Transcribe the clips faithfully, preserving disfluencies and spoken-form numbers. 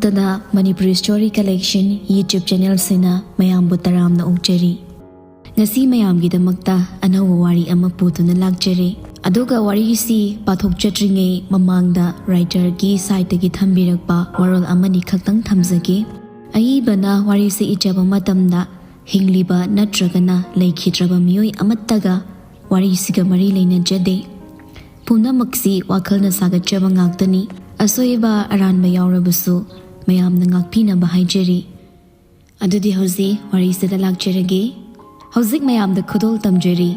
ꯇꯅ Manipuri Story Collection YouTube channel ꯁꯤꯅ ꯃꯌꯥꯝꯕꯨ ꯇꯔꯥꯝꯅ ꯑꯣꯛꯆꯔꯤ꯫ ꯉꯁꯤ ꯃꯌꯥꯝꯒꯤꯗꯃꯛꯇ ꯑꯅꯧꯕ ꯋꯥꯔꯤ ꯑꯃ ꯄꯨꯗꯨꯅ ꯂꯥꯛꯆꯔꯦ꯫ ꯑꯗꯨꯒ ꯋꯥꯔꯤꯁꯤ ꯄꯥꯊꯣꯛꯆꯗ꯭ꯔꯤꯉꯩ ꯃꯃꯥꯡꯗ writer ꯒꯤ side ꯇꯒꯤ ꯊꯝꯕꯤꯔꯛꯄ ꯋꯥꯔꯣꯜ ꯑꯃꯅꯤ ꯈꯛꯇꯪ ꯊꯝꯖꯒꯦ꯫ ꯑꯏꯕꯅ ꯋꯥꯔꯤꯁꯤ ꯏꯖꯕ ꯃꯇꯝꯗ ꯍꯤꯡꯂꯤꯕ ꯅꯠꯇ꯭ꯔꯒꯅ ꯂꯩꯈꯤꯗ꯭ꯔꯕ ꯃꯤꯑꯣꯏ ꯑꯃꯠꯇꯒ ꯋꯥꯔꯤꯁꯤꯒ ꯃꯔꯤ ꯂꯩꯅꯖꯗꯦ꯫ ꯄꯨꯝꯅꯃꯛꯁꯤ ꯋꯥꯈꯜꯅ ꯁꯥꯒꯠꯆꯕ ꯉꯥꯛꯇꯅꯤ꯫ ꯑꯁꯣꯏꯕ ꯑꯔꯥꯟꯕ ꯌꯥꯎꯔꯕꯁꯨ ꯃꯌꯥꯝꯅ ꯉꯥꯛꯄꯤꯅꯕ ꯍꯥꯏꯖꯔꯤ꯫ ꯑꯗꯨꯗꯤ ꯍꯧꯖꯤꯛ ꯋꯥꯔꯤꯁꯤꯗ ꯂꯥꯛꯆꯔꯒꯦ꯫ ꯍꯧꯖꯤꯛ ꯃꯌꯥꯝꯗ ꯈꯨꯗꯣꯜ ꯇꯝꯖꯔꯤ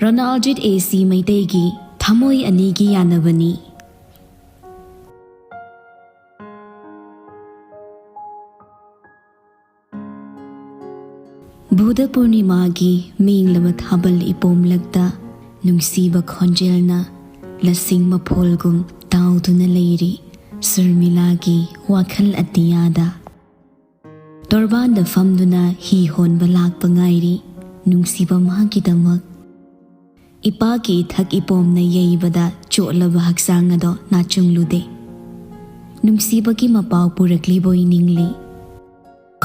ꯔꯣꯅꯥꯜꯖꯤꯠ ꯑꯦ ꯁꯤ ꯃꯩꯇꯩꯒꯤ ꯊꯃꯣꯏ ꯑꯅꯤꯒꯤ ꯌꯥꯅꯕꯅꯤ꯫ ꯕꯨꯙ ꯄꯨꯔꯅꯤꯃꯥꯒꯤ ꯃꯦꯡꯂꯕ ꯊꯥꯕꯜ ꯏꯄꯣꯝꯂꯛꯇ ꯅꯨꯡꯁꯤꯕ ꯈꯣꯟꯖꯦꯜꯅ ꯂꯁꯤꯡ ꯃꯐꯣꯜꯒꯨꯝ ꯇꯥꯎꯗꯨꯅ ꯂꯩꯔꯤ ꯁꯨꯔꯃꯤꯂꯥꯒꯤ ꯋꯥꯈꯜ ꯑꯇꯤꯌꯥꯗ꯫ ꯇꯣꯔꯕꯥꯟꯗ ꯐꯝꯗꯨꯅ ꯍꯤ ꯍꯣꯟꯕ ꯂꯥꯛꯄ ꯉꯥꯏꯔꯤ ꯅꯨꯡꯁꯤꯕ ꯃꯥꯒꯤꯗꯃꯛ꯫ ꯏꯄꯥꯒꯤ ꯏꯊꯛ ꯏꯄꯣꯝꯅ ꯌꯩꯕꯗ ꯆꯣꯠꯂꯕ ꯍꯛꯆꯥꯡ ꯑꯗꯣ ꯅꯥꯆꯨꯡꯂꯨꯗꯦ꯫ ꯅꯨꯡꯁꯤꯕꯒꯤ ꯃꯄꯥꯎ ꯄꯨꯔꯛꯂꯤꯕꯣꯏ ꯅꯤꯡꯂꯤ꯫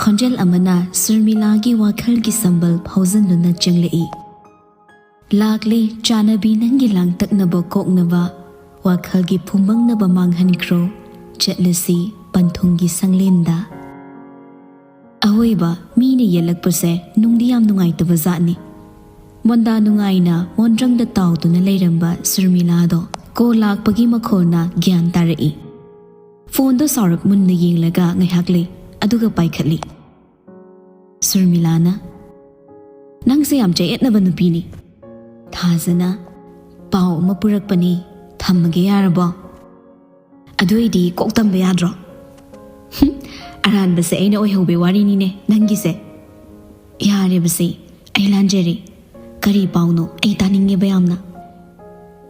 ꯈꯣꯟꯖꯦꯜ ꯑꯃꯅ ꯁꯨꯔꯃꯤꯂꯥꯒꯤ ꯋꯥꯈꯜꯒꯤ ꯁꯝꯕꯜ ꯐꯥꯎꯖꯟꯗꯨꯅ ꯆꯪꯂꯛꯏ꯫ ꯂꯥꯛꯂꯦ ꯆꯥꯅꯕꯤ ꯅꯪꯒꯤ ꯂꯥꯡꯇꯛꯅꯕ ꯀꯣꯛꯅꯕ, ꯋꯥꯈꯜꯒꯤ ꯐꯨꯝꯕꯪꯅꯕ ꯃꯥꯡꯍꯟꯈ꯭ꯔꯣ, ꯆꯠꯂꯁꯤ ꯄꯟꯊꯨꯡꯒꯤ ꯁꯪꯂꯦꯟꯗ꯫ ꯑꯍꯣꯏꯕ, ꯃꯤꯅ ꯌꯦꯜꯂꯛꯄꯁꯦ ꯅꯨꯡꯗꯤ ꯌꯥꯝ ꯅꯨꯡꯉꯥꯏꯇꯕ ꯖꯥꯠꯅꯤ꯫ ꯃꯣꯟꯗꯥ ꯅꯨꯡꯉꯥꯏꯅ ꯃꯣꯟꯗ꯭ꯔꯪꯗ ꯇꯥꯎꯗꯨꯅ ꯂꯩꯔꯝꯕ ꯁꯨꯔꯃꯤꯂꯥꯗꯣ ꯀꯣ ꯂꯥꯛꯄꯒꯤ ꯃꯈꯣꯜꯅ ꯒ꯭ꯌꯥꯟ ꯇꯥꯔꯛꯏ꯫ ꯐꯣꯟꯗꯣ ꯁꯥꯎꯔꯞ ꯃꯨꯟꯅ ꯌꯦꯡꯂꯒ ꯉꯥꯏꯍꯥꯛ ꯂꯩ, ꯑꯗꯨꯒ ꯄꯥꯏꯈꯠꯂꯤ꯫ ꯁꯨꯔꯃꯤꯂꯥꯅ, "ꯅꯪꯁꯦ ꯌꯥꯝ ꯆꯌꯦꯠꯅꯕ ꯅꯨꯄꯤꯅꯤ꯫" ꯊꯥꯖꯅ, "ꯄꯥꯎ ꯑꯃ ꯄꯨꯔꯛꯄꯅꯤ, ꯊꯝꯃꯒꯦ ꯌꯥꯔꯕꯣ?" "ꯑꯗꯨ ꯑꯣꯏꯗꯤ ꯀꯣꯛ ꯇꯝꯕ ꯌꯥꯗ꯭ꯔꯣ?" "ꯍꯨꯝ, ꯑꯔꯥꯟꯕꯁꯦ ꯑꯩꯅ ꯑꯣꯏꯍꯧꯕꯩ ꯋꯥꯔꯤꯅꯤꯅꯦ ꯅꯪꯒꯤꯁꯦ꯫" "ꯌꯥꯔꯦꯕꯁꯦ, ꯑꯩ ꯂꯥꯟꯖꯔꯦ꯫ ꯀꯔꯤ ꯄꯥꯎꯅꯣ? ꯑꯩ ꯇꯥꯅꯤꯡꯉꯦꯕ ꯌꯥꯝꯅ꯫"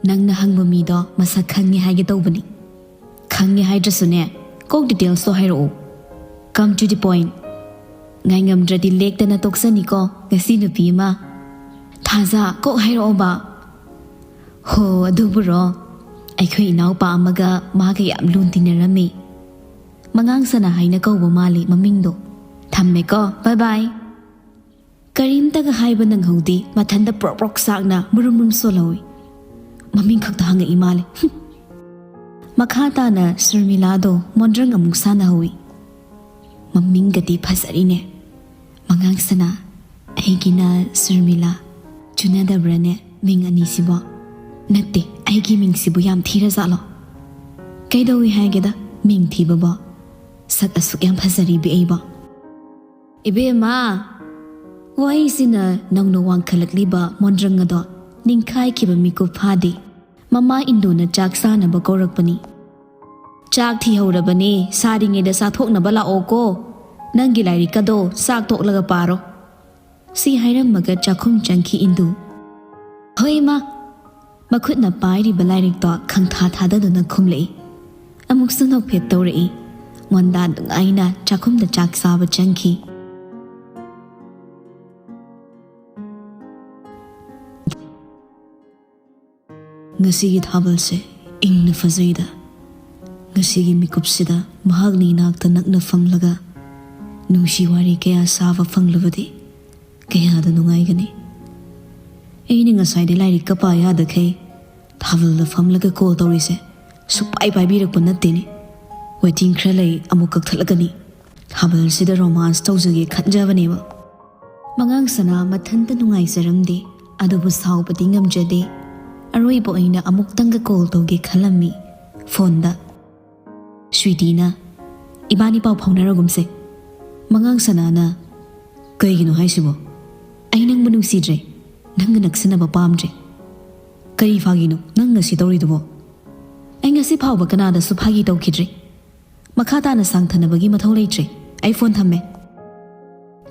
"ꯅꯪꯅ ꯍꯪꯕ ꯃꯤꯗꯣ ꯃꯁꯛ ꯈꯪꯉꯦ ꯍꯥꯏꯒꯦ ꯇꯧꯕꯅꯤ꯫" "ꯈꯪꯉꯦ ꯍꯥꯏꯗ꯭ꯔꯁꯨꯅꯦ, ꯀꯣꯛ details ꯇꯣ ꯍꯥꯏꯔꯛꯑꯣ꯫ Come to the point꯫ ꯉꯥꯏꯉꯝꯗ꯭ꯔꯗꯤ ꯂꯦꯛꯇꯅ ꯇꯣꯛꯆꯅꯤꯀꯣ ꯉꯁꯤ ꯅꯨꯄꯤ ꯑꯃ꯫" "ꯊꯥꯖ, ꯀꯣꯛ ꯍꯥꯏꯔꯛꯑꯣꯕ꯫" "ꯍꯣ, ꯑꯗꯨꯕꯨꯔꯣ? ꯑꯩꯈꯣꯏ ꯏꯅꯥꯎꯄꯥ ꯑꯃꯒ ꯃꯥꯒ ꯌꯥꯝ ꯂꯨꯅ ꯇꯤꯟꯅꯔꯝꯃꯤ꯫ ꯃꯉꯥꯡ ꯁꯅꯥ ꯍꯥꯏꯅ ꯀꯧꯕ ꯃꯥꯜꯂꯤ ꯃꯃꯤꯡꯗꯣ꯫ "ꯊꯝꯃꯦꯀꯣ, bye bye!" ꯀꯔꯤꯝꯇꯒ ꯍꯥꯏꯕ ꯅꯪꯍꯧꯗꯦ, ꯃꯊꯟꯇ ꯄ꯭ꯔꯣꯛ ꯄ꯭ꯔꯣꯛ ꯆꯥꯛꯅ ꯃꯨꯔꯨꯝ ꯃꯨꯔꯨꯝ ꯁꯣꯜꯍꯧꯏ꯫ ꯃꯃꯤꯡ ꯈꯛꯇ ꯍꯪꯉꯛꯏ ꯃꯥꯜꯂꯦ꯫ ꯃꯈꯥ ꯇꯥꯅ ꯁꯨꯔꯃꯤꯂꯥꯗꯣ ꯃꯣꯟꯗ꯭ꯔꯪ ꯑꯃꯨꯛ ꯁꯥꯟꯅꯍꯧꯏ꯫ "ꯃꯃꯤꯡꯒꯗꯤ ꯐꯖꯔꯤꯅꯦ꯫ ꯃꯉꯥꯡ ꯁꯅꯥ, ꯑꯩꯒꯤꯅ ꯁꯨꯔꯃꯤꯂꯥ꯫ ꯆꯨꯅꯗꯕ꯭ꯔꯥꯅꯦ ꯃꯤꯡ ꯑꯅꯤꯁꯤꯕꯣ? ꯅꯠꯇꯦ, ꯑꯩꯒꯤ ꯃꯤꯡꯁꯤꯕꯨ ꯌꯥꯝ ꯊꯤꯔꯖꯥꯠꯂꯣ? ꯀꯩꯗꯧꯏ ꯍꯥꯏꯒꯦꯗ ꯃꯤꯡ ꯊꯤꯕꯕꯣ? ꯁꯛ ꯑꯁꯨꯛ ꯌꯥꯝ ꯐꯖꯔꯤꯕꯤ ꯑꯩꯕꯣ?" ꯏꯕꯦꯝꯃ, ꯋꯥꯍꯩꯁꯤꯅ ꯅꯧꯅ ꯋꯥꯡꯈꯠꯂꯛꯂꯤꯕ ꯃꯣꯟꯗ꯭ꯔꯪ ꯑꯗꯣ ꯅꯤꯡꯈꯥꯏꯈꯤꯕ ꯃꯤꯀꯨꯞ ꯐꯥꯗꯦ꯫ ꯃꯃꯥ ꯏꯟꯗꯨꯅ ꯆꯥꯛ ꯆꯥꯅꯕ ꯀꯧꯔꯛꯄꯅꯤ꯫ "ꯆꯥꯛ ꯊꯤꯍꯧꯔꯕꯅꯦ, ꯁꯥꯔꯤꯉꯩꯗ ꯆꯥꯊꯣꯛꯅꯕ ꯂꯥꯛꯑꯣꯀꯣ꯫ ꯅꯪꯒꯤ ꯂꯥꯏꯔꯤꯛꯀꯗꯣ ꯆꯥꯛ ꯇꯣꯛꯂꯒ ꯄꯥꯔꯣ꯫" ꯁꯤ ꯍꯥꯏꯔꯝꯃꯒ ꯆꯥꯛꯈꯨꯝ ꯆꯪꯈꯤ ꯏꯟꯗꯨ꯫ "ꯍꯣꯏ ꯏꯃꯥ!" ꯃꯈꯨꯠꯅ ꯄꯥꯏꯔꯤꯕ ꯂꯥꯏꯔꯤꯛꯇꯣ ꯈꯪꯊꯥ ꯊꯥꯗꯗꯨꯅ ꯈꯨꯝꯂꯛꯏ꯫ ꯑꯃꯨꯛꯁꯨ ꯅꯣꯛꯐꯦꯠ ꯇꯧꯔꯛꯏ꯫ ꯃꯣꯟꯗꯥ ꯅꯨꯡꯉꯥꯏꯅ ꯆꯥꯛꯈꯨꯝꯗ ꯆꯥꯛ ꯆꯥꯕ ꯆꯪꯈꯤ꯫ ꯉꯁꯤꯒꯤ ꯊꯥꯕꯜꯁꯦ ꯏꯪꯅ ꯐꯖꯩꯗ꯫ ꯉꯁꯤꯒꯤ ꯃꯤꯀꯨꯞꯁꯤꯗ ꯃꯍꯥꯛꯅ ꯏꯅꯥꯛꯇ ꯅꯛꯅ ꯐꯝꯂꯒ ꯅꯨꯡꯁꯤ ꯋꯥꯔꯤ ꯀꯌꯥ ꯁꯥꯕ ꯐꯪꯂꯕꯗꯤ ꯀꯌꯥꯗ ꯅꯨꯡꯉꯥꯏꯒꯅꯤ꯫ ꯑꯩꯅ ꯉꯁꯥꯏꯗꯤ ꯂꯥꯏꯔꯤꯛꯀ ꯄꯥ ꯌꯥꯗꯈꯩ ꯊꯥꯕꯜꯗ ꯐꯝꯂꯒ ꯀꯣꯜ ꯇꯧꯔꯤꯁꯦ ꯁꯨꯛꯄꯥꯏ ꯄꯥꯏꯕꯤꯔꯛꯄ ꯅꯠꯇꯦꯅꯦ꯫ ꯋꯦꯇꯤꯡ ꯈꯔ ꯂꯩ, ꯑꯃꯨꯛ ꯀꯛꯊꯠꯂꯛꯀꯅꯤ꯫ ꯊꯥꯕꯜꯁꯤꯗ ꯔꯣꯃꯥꯟꯁ ꯇꯧꯖꯒꯦ ꯈꯟꯖꯕꯅꯦꯕ꯫ ꯃꯉꯥꯡ ꯁꯅꯥ ꯃꯊꯟꯇ ꯅꯨꯡꯉꯥꯏꯖꯔꯝꯗꯦ, ꯑꯗꯨꯕꯨ ꯁꯥꯎꯕꯗꯤ ꯉꯝꯖꯗꯦ꯫ ꯑꯔꯣꯏꯕ ꯑꯣꯏꯅ ꯑꯃꯨꯛꯇꯪꯒ ꯀꯣꯜ ꯇꯧꯒꯦ ꯈꯜꯂꯝꯃꯤ ꯐꯣꯟꯗ꯫ ꯁ꯭ꯋꯤꯇꯤꯅ, "ꯏꯕꯥꯅꯤ ꯄꯥꯎ ꯐꯥꯎꯅꯔꯒꯨꯝꯁꯦ꯫" ꯃꯉꯥꯡ ꯁꯅꯥꯅ, "ꯀꯩꯒꯤꯅꯣ ꯍꯥꯏꯁꯤꯕꯣ? ꯑꯩ ꯅꯪꯕꯨ ꯅꯨꯡꯁꯤꯗ꯭ꯔꯦ, ꯅꯪꯒ ꯅꯛꯁꯤꯟꯅꯕ ꯄꯥꯝꯗ꯭ꯔꯦ꯫ ꯀꯔꯤ ꯐꯥꯒꯤꯅꯣ ꯅꯪ ꯉꯁꯤ ꯇꯧꯔꯤꯗꯨꯕꯣ? ꯑꯩ ꯉꯁꯤ ꯐꯥꯎꯕ ꯀꯅꯥꯗꯁꯨ ꯐꯥꯒꯤ ꯇꯧꯈꯤꯗ꯭ꯔꯤ꯫ ꯃꯈꯥ ꯇꯥꯅ ꯁꯥꯡꯊꯅꯕꯒꯤ ꯃꯊꯧ ꯂꯩꯇ꯭ꯔꯦ꯫ ꯑꯩ ꯐꯣꯟ ꯊꯝꯃꯦ꯫"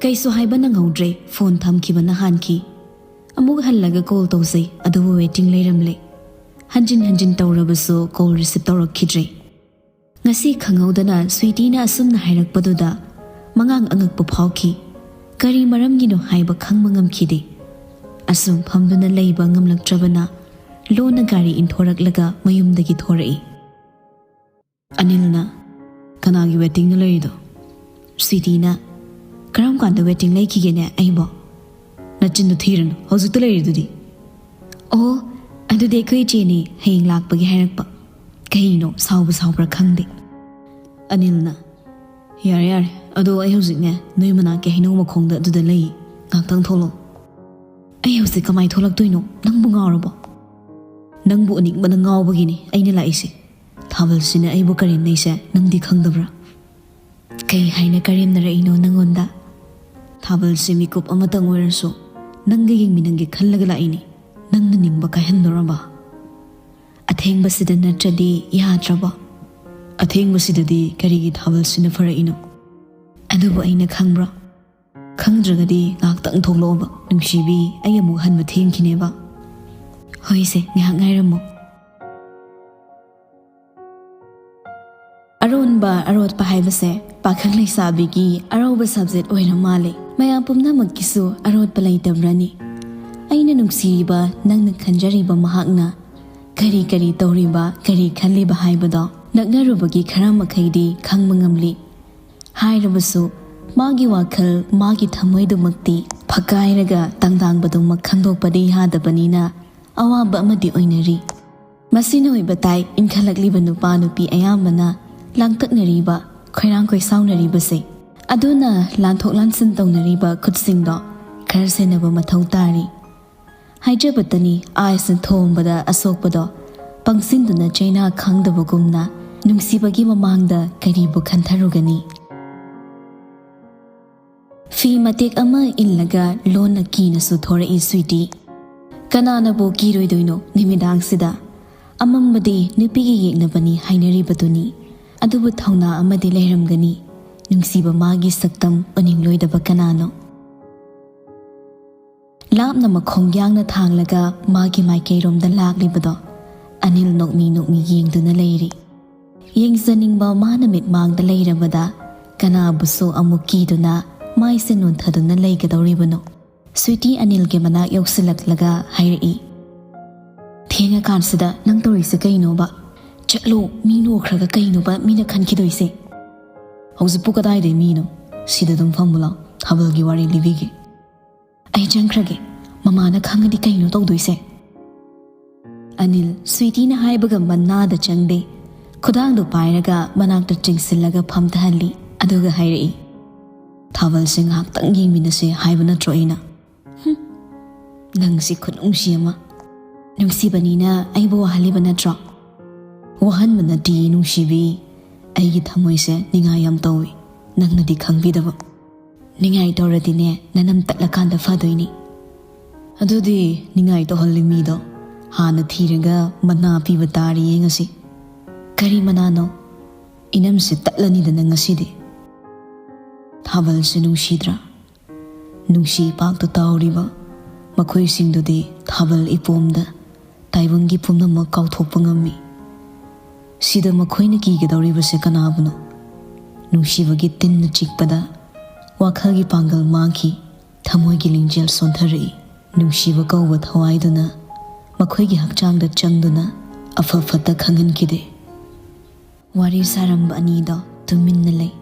ꯀꯩꯁꯨ ꯍꯥꯏꯕ ꯅꯪꯍꯧꯗ꯭ꯔꯦ, ꯐꯣꯟ ꯊꯝꯈꯤꯕꯅ ꯍꯥꯟꯈꯤ꯫ ꯑꯃꯨꯛ ꯍꯜꯂꯒ ꯀꯣꯜ ꯇꯧꯖꯩ, ꯑꯗꯨꯕꯨ ꯋꯦꯇꯤꯡ ꯂꯩꯔꯝꯂꯦ꯫ ꯍꯟꯖꯤꯟ ꯍꯟꯖꯤꯟ ꯇꯧꯔꯕꯁꯨ ꯀꯣꯜ ꯔꯤꯁꯤꯞ ꯇꯧꯔꯛꯈꯤꯗ꯭ꯔꯦ꯫ ꯉꯁꯤ ꯈꯪꯍꯧꯗꯅ ꯁ꯭ꯋꯤꯇꯤꯅ ꯑꯁꯨꯝꯅ ꯍꯥꯏꯔꯛꯄꯗꯨꯗ ꯃꯉꯥꯡ ꯑꯉꯛꯄ ꯐꯥꯎꯈꯤ꯫ ꯀꯔꯤ ꯃꯔꯝꯒꯤꯅꯣ ꯍꯥꯏꯕ ꯈꯪꯕ ꯉꯝꯈꯤꯗꯦ꯫ ꯑꯁꯨꯝ ꯐꯝꯗꯨꯅ ꯂꯩꯕ ꯉꯝꯂꯛꯇ꯭ꯔꯕꯅ ꯂꯣꯟꯅ ꯒꯥꯔꯤ ꯏꯟꯊꯣꯔꯛꯂꯒ ꯃꯌꯨꯝꯗꯒꯤ ꯊꯣꯔꯛꯏ꯫ ꯑꯅꯤꯜꯅ, ꯀꯅꯥꯒꯤ ꯋꯦꯇꯤꯡꯅ ꯂꯩꯔꯤꯗꯣ? ꯁ꯭ꯋꯤꯇꯤꯅ, "ꯀꯔꯝ ꯀꯥꯟꯗ ꯋꯦꯇꯤꯡ ꯂꯩꯈꯤꯒꯦꯅꯦ ꯑꯩꯕꯣ? ꯅꯆꯤꯟꯗꯣ ꯊꯤꯔꯅꯨ, ꯍꯧꯖꯤꯛꯇ ꯂꯩꯔꯤꯗꯨꯗꯤ꯫" "ꯑꯣ, ꯑꯗꯨꯗꯤ ꯑꯩꯈꯣꯏ ꯏꯆꯦꯅꯤ ꯍꯌꯦꯡ ꯂꯥꯛꯄꯒꯤ ꯍꯥꯏꯔꯛꯄ꯫ ꯀꯩꯅꯣ, ꯁꯥꯎꯕ ꯁꯥꯎꯕ꯭ꯔꯥ ꯈꯪꯗꯦ꯫" ꯑꯅꯤꯜꯅ, "ꯌꯥꯔꯦ, ꯌꯥꯔꯦ, ꯑꯗꯣ ꯑꯩ ꯍꯧꯖꯤꯛꯅꯦ ꯅꯣꯏ ꯃꯅꯥꯛꯀꯤ ꯍꯩꯅꯧ ꯃꯈꯣꯡꯗ ꯑꯗꯨꯗ ꯂꯩ, ꯉꯥꯛꯇꯪ ꯊꯣꯛꯂꯛꯑꯣ꯫" "ꯑꯩ ꯍꯧꯖꯤꯛ ꯀꯃꯥꯏ ꯊꯣꯛꯂꯛꯇꯣꯏꯅꯣ? ꯅꯪꯕꯨ ꯉꯥꯎꯔꯕꯣ?" "ꯅꯪꯕꯨ ꯎꯅꯤꯡꯕꯅ ꯉꯥꯎꯕꯒꯤꯅꯤ ꯑꯩꯅ ꯂꯥꯛꯏꯁꯦ꯫ ꯊꯥꯕꯜꯁꯤꯅ ꯑꯩꯕꯨ ꯀꯔꯦꯝꯅꯩꯁꯦ ꯅꯪꯗꯤ ꯈꯪꯗꯕ꯭ꯔꯥ?" "ꯀꯩ ꯍꯥꯏꯅ ꯀꯔꯦꯝꯅꯔꯛꯏꯅꯣ ꯅꯪꯉꯣꯟꯗ?" "ꯊꯥꯕꯜꯁꯦ ꯃꯤꯀꯨꯞ ꯑꯃꯇꯪ ꯑꯣꯏꯔꯁꯨ ꯅꯪꯒ ꯌꯦꯡꯃꯤꯟꯅꯒꯦ ꯈꯜꯂꯒ ꯂꯥꯛꯏꯅꯤ꯫ ꯅꯪꯅ ꯅꯤꯡꯕ ꯀꯥꯏꯍꯟꯗꯣꯔꯕ? ꯑꯊꯦꯡꯕꯁꯤꯗ ꯅꯠꯇ꯭ꯔꯗꯤ ꯌꯥꯗ꯭ꯔꯕꯣ?" "ꯑꯊꯦꯡꯕꯁꯤꯗꯗꯤ ꯀꯔꯤꯒꯤ ꯊꯥꯕꯜꯁꯤꯅ ꯐꯔꯛꯏꯅꯣ?" "ꯑꯗꯨꯕꯨ ꯑꯩꯅ ꯈꯪꯕ꯭ꯔꯣ? ꯈꯪꯗ꯭ꯔꯒꯗꯤ ꯉꯥꯏꯍꯥꯛꯇꯪ ꯊꯣꯛꯂꯛꯑꯣꯕ, ꯅꯨꯡꯁꯤꯕꯤ, ꯑꯩ ꯑꯃꯨꯛ ꯍꯟꯕ ꯊꯦꯡꯈꯤꯅꯦꯕ꯫" "ꯍꯣꯏꯁꯦ, ꯉꯥꯏꯍꯥꯛ ꯉꯥꯏꯔꯝꯃꯣ꯫" ꯑꯔꯣꯟꯕ ꯑꯔꯣꯠꯄ ꯍꯥꯏꯕꯁꯦ ꯄꯥꯈꯪ ꯂꯩꯁꯥꯕꯤꯒꯤ ꯑꯔꯧꯕ ꯁꯕꯖꯦꯛ ꯑꯣꯏꯔ ꯃꯥꯜꯂꯦ꯫ ꯃꯌꯥꯝ ꯄꯨꯝꯅꯃꯛꯀꯤꯁꯨ ꯑꯔꯣꯠꯄ ꯂꯩꯇꯕ꯭ꯔꯅꯤ? ꯑꯩꯅ ꯅꯨꯡꯁꯤꯔꯤꯕ, ꯅꯪꯅ ꯈꯟꯖꯔꯤꯕ ꯃꯍꯥꯛꯅ ꯀꯔꯤ ꯀꯔꯤ ꯇꯧꯔꯤꯕ, ꯀꯔꯤ ꯈꯜꯂꯤꯕ ꯍꯥꯏꯕꯗꯣ ꯅꯛꯅꯔꯨꯕꯒꯤ ꯈꯔ ꯃꯈꯩꯗꯤ ꯈꯪꯕ ꯉꯝꯂꯤ꯫ ꯍꯥꯏꯔꯕꯁꯨ ꯃꯥꯒꯤ ꯋꯥꯈꯜ, ꯃꯥꯒꯤ ꯊꯃꯣꯏꯗꯨꯃꯛꯇꯤ ꯐꯛꯀꯥꯏꯔꯒ ꯇꯥꯡꯗꯥꯡꯕꯗꯨꯃꯛ ꯈꯪꯗꯣꯛꯄꯗꯤ ꯌꯥꯗꯕꯅꯤꯅ ꯑꯋꯥꯕ ꯑꯃꯗꯤ ꯑꯣꯏꯅꯔꯤ꯫ ꯃꯁꯤꯅ ꯑꯣꯏꯕ ꯇꯥꯏ ꯏꯟꯈꯠꯂꯛꯂꯤꯕ ꯅꯨꯄꯥ ꯅꯨꯄꯤ ꯑꯌꯥꯝꯕꯅ ꯂꯥꯡꯇꯛꯅꯔꯤꯕ, ꯈꯣꯏꯔꯥꯡ ꯈꯣꯏꯁꯥꯎꯅꯔꯤꯕꯁꯦ꯫ ꯑꯗꯨꯅ ꯂꯥꯟꯊꯣꯛ ꯂꯥꯟꯁꯤꯟ ꯇꯧꯅꯔꯤꯕ ꯈꯨꯠꯁꯤꯡꯗꯣ ꯈꯔ ꯁꯦꯟꯅꯕ ꯃꯊꯧ ꯇꯥꯔꯤ꯫ ꯍꯥꯏꯖꯕꯇꯅꯤ, ꯑꯥꯏꯁꯅ ꯊꯣꯝꯕꯗ ꯑꯁꯣꯛꯄꯗꯣ ꯄꯪꯁꯤꯟꯗꯨꯅ ꯆꯩꯅꯥ ꯈꯪꯗꯕꯒꯨꯝꯅ ꯅꯨꯡꯁꯤꯕꯒꯤ ꯃꯃꯥꯡꯗ ꯀꯔꯤꯕꯨ ꯈꯟꯊꯔꯨꯒꯅꯤ? ꯐꯤ ꯃꯇꯦꯛ ꯑꯃ ꯏꯜꯂꯒ ꯂꯣꯟꯅ ꯀꯤꯅꯁꯨ ꯊꯣꯔꯛꯏ ꯁ꯭ꯋꯤꯇꯤ꯫ ꯀꯅꯥꯅꯕꯨ ꯀꯤꯔꯣꯏꯗꯣꯏꯅꯣ ꯅꯨꯃꯤꯗꯥꯡꯁꯤꯗ? ꯑꯃꯝꯕꯗꯤ ꯅꯨꯄꯤꯒꯤ ꯌꯦꯛꯅꯕꯅꯤ ꯍꯥꯏꯅꯔꯤꯕꯗꯨꯅꯤ꯫ ꯑꯗꯨꯕꯨ ꯊꯧꯅꯥ ꯑꯃꯗꯤ ꯂꯩꯔꯝꯒꯅꯤ꯫ ꯅꯨꯡꯁꯤꯕ ꯃꯥꯒꯤ ꯁꯛꯇꯝ ꯎꯅꯤꯡꯂꯣꯏꯗꯕ ꯀꯅꯥꯅꯣ? ꯂꯥꯞꯅ ꯃꯈꯣꯡ ꯌꯥꯡꯅ ꯊꯥꯡꯂꯒ ꯃꯥꯒꯤ ꯃꯥꯏꯀꯩꯔꯣꯝꯗ ꯂꯥꯛꯂꯤꯕꯗꯣ ꯑꯅꯤꯜ ꯅꯣꯛꯃꯤ ꯅꯣꯛꯃꯤ ꯌꯦꯡꯗꯨꯅ ꯂꯩꯔꯤ꯫ ꯌꯦꯡꯖꯅꯤꯡꯕ ꯃꯥꯅ ꯃꯤꯠꯃꯥꯡꯗ ꯂꯩꯔꯕꯗ ꯀꯅꯥꯕꯨꯁꯨ ꯑꯃꯨꯛ ꯀꯤꯗꯨꯅ ꯃꯥꯏꯁꯦ ꯅꯣꯟꯊꯗꯨꯅ ꯂꯩꯒꯗꯧꯔꯤꯕꯅꯣ? ꯁ꯭ꯋꯤꯇꯤ ꯑꯅꯤꯜꯒꯤ ꯃꯅꯥꯛ ꯌꯧꯁꯤꯜꯂꯛꯂꯒ ꯍꯥꯏꯔꯛꯏ, "ꯊꯦꯡꯉꯀꯥꯟꯁꯤꯗ ꯅꯪ ꯇꯧꯔꯤꯁꯦ ꯀꯩꯅꯣꯕ? ꯆꯠꯂꯣ, ꯃꯤ ꯅꯣꯛꯈ꯭ꯔꯒ ꯀꯩꯅꯣꯕ ꯃꯤꯅ ꯈꯟꯈꯤꯗꯣꯏꯁꯦ?" "ꯍꯧꯖꯤꯛꯄꯨ ꯀꯗꯥꯏꯗꯩ ꯃꯤꯅꯣ? ꯁꯤꯗ ꯑꯗꯨꯝ ꯐꯝꯃꯨ ꯂꯥꯎ, ꯊꯥꯕꯜꯒꯤ ꯋꯥꯔꯤ ꯂꯤꯕꯤꯒꯦ꯫" "ꯑꯩ ꯆꯪꯈ꯭ꯔꯒꯦ, ꯃꯃꯥꯅ ꯈꯪꯉꯗꯤ ꯀꯩꯅꯣ ꯇꯧꯗꯣꯏꯁꯦ?" ꯑꯅꯤꯜ, ꯁ꯭ꯋꯤꯇꯤꯅ ꯍꯥꯏꯕꯒ ꯃꯅꯥꯗ ꯆꯪꯗꯦ꯫ ꯈꯨꯗꯥꯡꯗꯨ ꯄꯥꯏꯔꯒ ꯃꯅꯥꯛꯇ ꯆꯤꯡꯁꯤꯜꯂꯒ ꯐꯝꯊꯍꯜꯂꯤ꯫ ꯑꯗꯨꯒ ꯍꯥꯏꯔꯛꯏ, "ꯊꯥꯕꯜꯁꯦ ꯉꯥꯏꯍꯥꯛꯇꯪ ꯌꯦꯡꯃꯤꯟꯅꯁꯦ ꯍꯥꯏꯕ ꯅꯠꯇ꯭ꯔꯣ ꯑꯩꯅ?" "ꯍꯨꯝ, ꯅꯪꯁꯤ ꯈꯨꯅꯨꯡꯁꯤ ꯑꯃ꯫ ꯅꯨꯡꯁꯤꯕꯅꯤꯅ ꯑꯩꯕꯨ ꯋꯥꯍꯜꯂꯤꯕ ꯅꯠꯇ꯭ꯔꯣ?" "ꯋꯥꯍꯟꯕ ꯅꯠꯇꯤꯌꯦ ꯅꯨꯡꯁꯤꯕꯤ, ꯑꯩꯒꯤ ꯊꯃꯣꯏꯁꯦ ꯅꯤꯡꯉꯥꯏ ꯌꯥꯝ ꯇꯧꯏ, ꯅꯪꯅꯗꯤ ꯈꯪꯕꯤꯗꯕ꯫ ꯅꯤꯡꯉꯥꯏ ꯇꯧꯔꯗꯤꯅꯦ, ꯅꯅꯝ ꯇꯠꯂꯀꯥꯟꯗ ꯐꯗꯣꯏꯅꯤ꯫" "ꯑꯗꯨꯗꯤ ꯅꯤꯡꯉꯥꯏ ꯇꯧꯍꯜꯂꯤ ꯃꯤꯗꯣ ꯍꯥꯟꯅ ꯊꯤꯔꯒ ꯃꯅꯥ ꯄꯤꯕ ꯇꯥꯔꯤ ꯌꯦꯡꯉꯁꯤ꯫ ꯀꯔꯤ ꯃꯅꯥꯅꯣ? ꯏꯅꯝꯁꯦ ꯇꯠꯂꯅꯤꯗꯅ ꯉꯁꯤꯗꯤ꯫" ꯊꯥꯕꯜꯁꯦ ꯅꯨꯡꯁꯤꯗ꯭ꯔꯥ? ꯅꯨꯡꯁꯤ ꯏꯄꯥꯛꯇ ꯇꯥꯎꯔꯤꯕ ꯃꯈꯣꯏꯁꯤꯡꯗꯨꯗꯤ ꯊꯥꯕꯜ ꯏꯄꯣꯝꯗ ꯇꯥꯏꯕꯪꯒꯤ ꯄꯨꯝꯅꯃꯛ ꯀꯥꯎꯊꯣꯛꯄ ꯉꯝꯃꯤ꯫ ꯁꯤꯗ ꯃꯈꯣꯏꯅ ꯀꯤꯒꯗꯧꯔꯤꯕꯁꯦ ꯀꯅꯥꯕꯨꯅꯣ? ꯅꯨꯡꯁꯤꯕꯒꯤ ꯇꯤꯟꯅ ꯆꯤꯛꯄꯗ ꯋꯥꯈꯜꯒꯤ ꯄꯥꯡꯒꯜ ꯃꯥꯡꯈꯤ, ꯊꯃꯣꯏꯒꯤ ꯂꯤꯡꯖꯦꯜ ꯁꯣꯟꯊꯔꯛꯏ꯫ ꯅꯨꯡꯁꯤꯕ ꯀꯧꯕ ꯊꯋꯥꯏꯗꯨꯅ ꯃꯈꯣꯏꯒꯤ ꯍꯛꯆꯥꯡꯗ ꯆꯪꯗꯨꯅ ꯑꯐ ꯐꯠꯇ ꯈꯪꯍꯟꯈꯤꯗꯦ꯫ ꯋꯥꯔꯤ ꯁꯥꯔꯝꯕ ꯑꯅꯤꯗꯣ ꯇꯨꯃꯤꯟꯅ ꯂꯩ꯫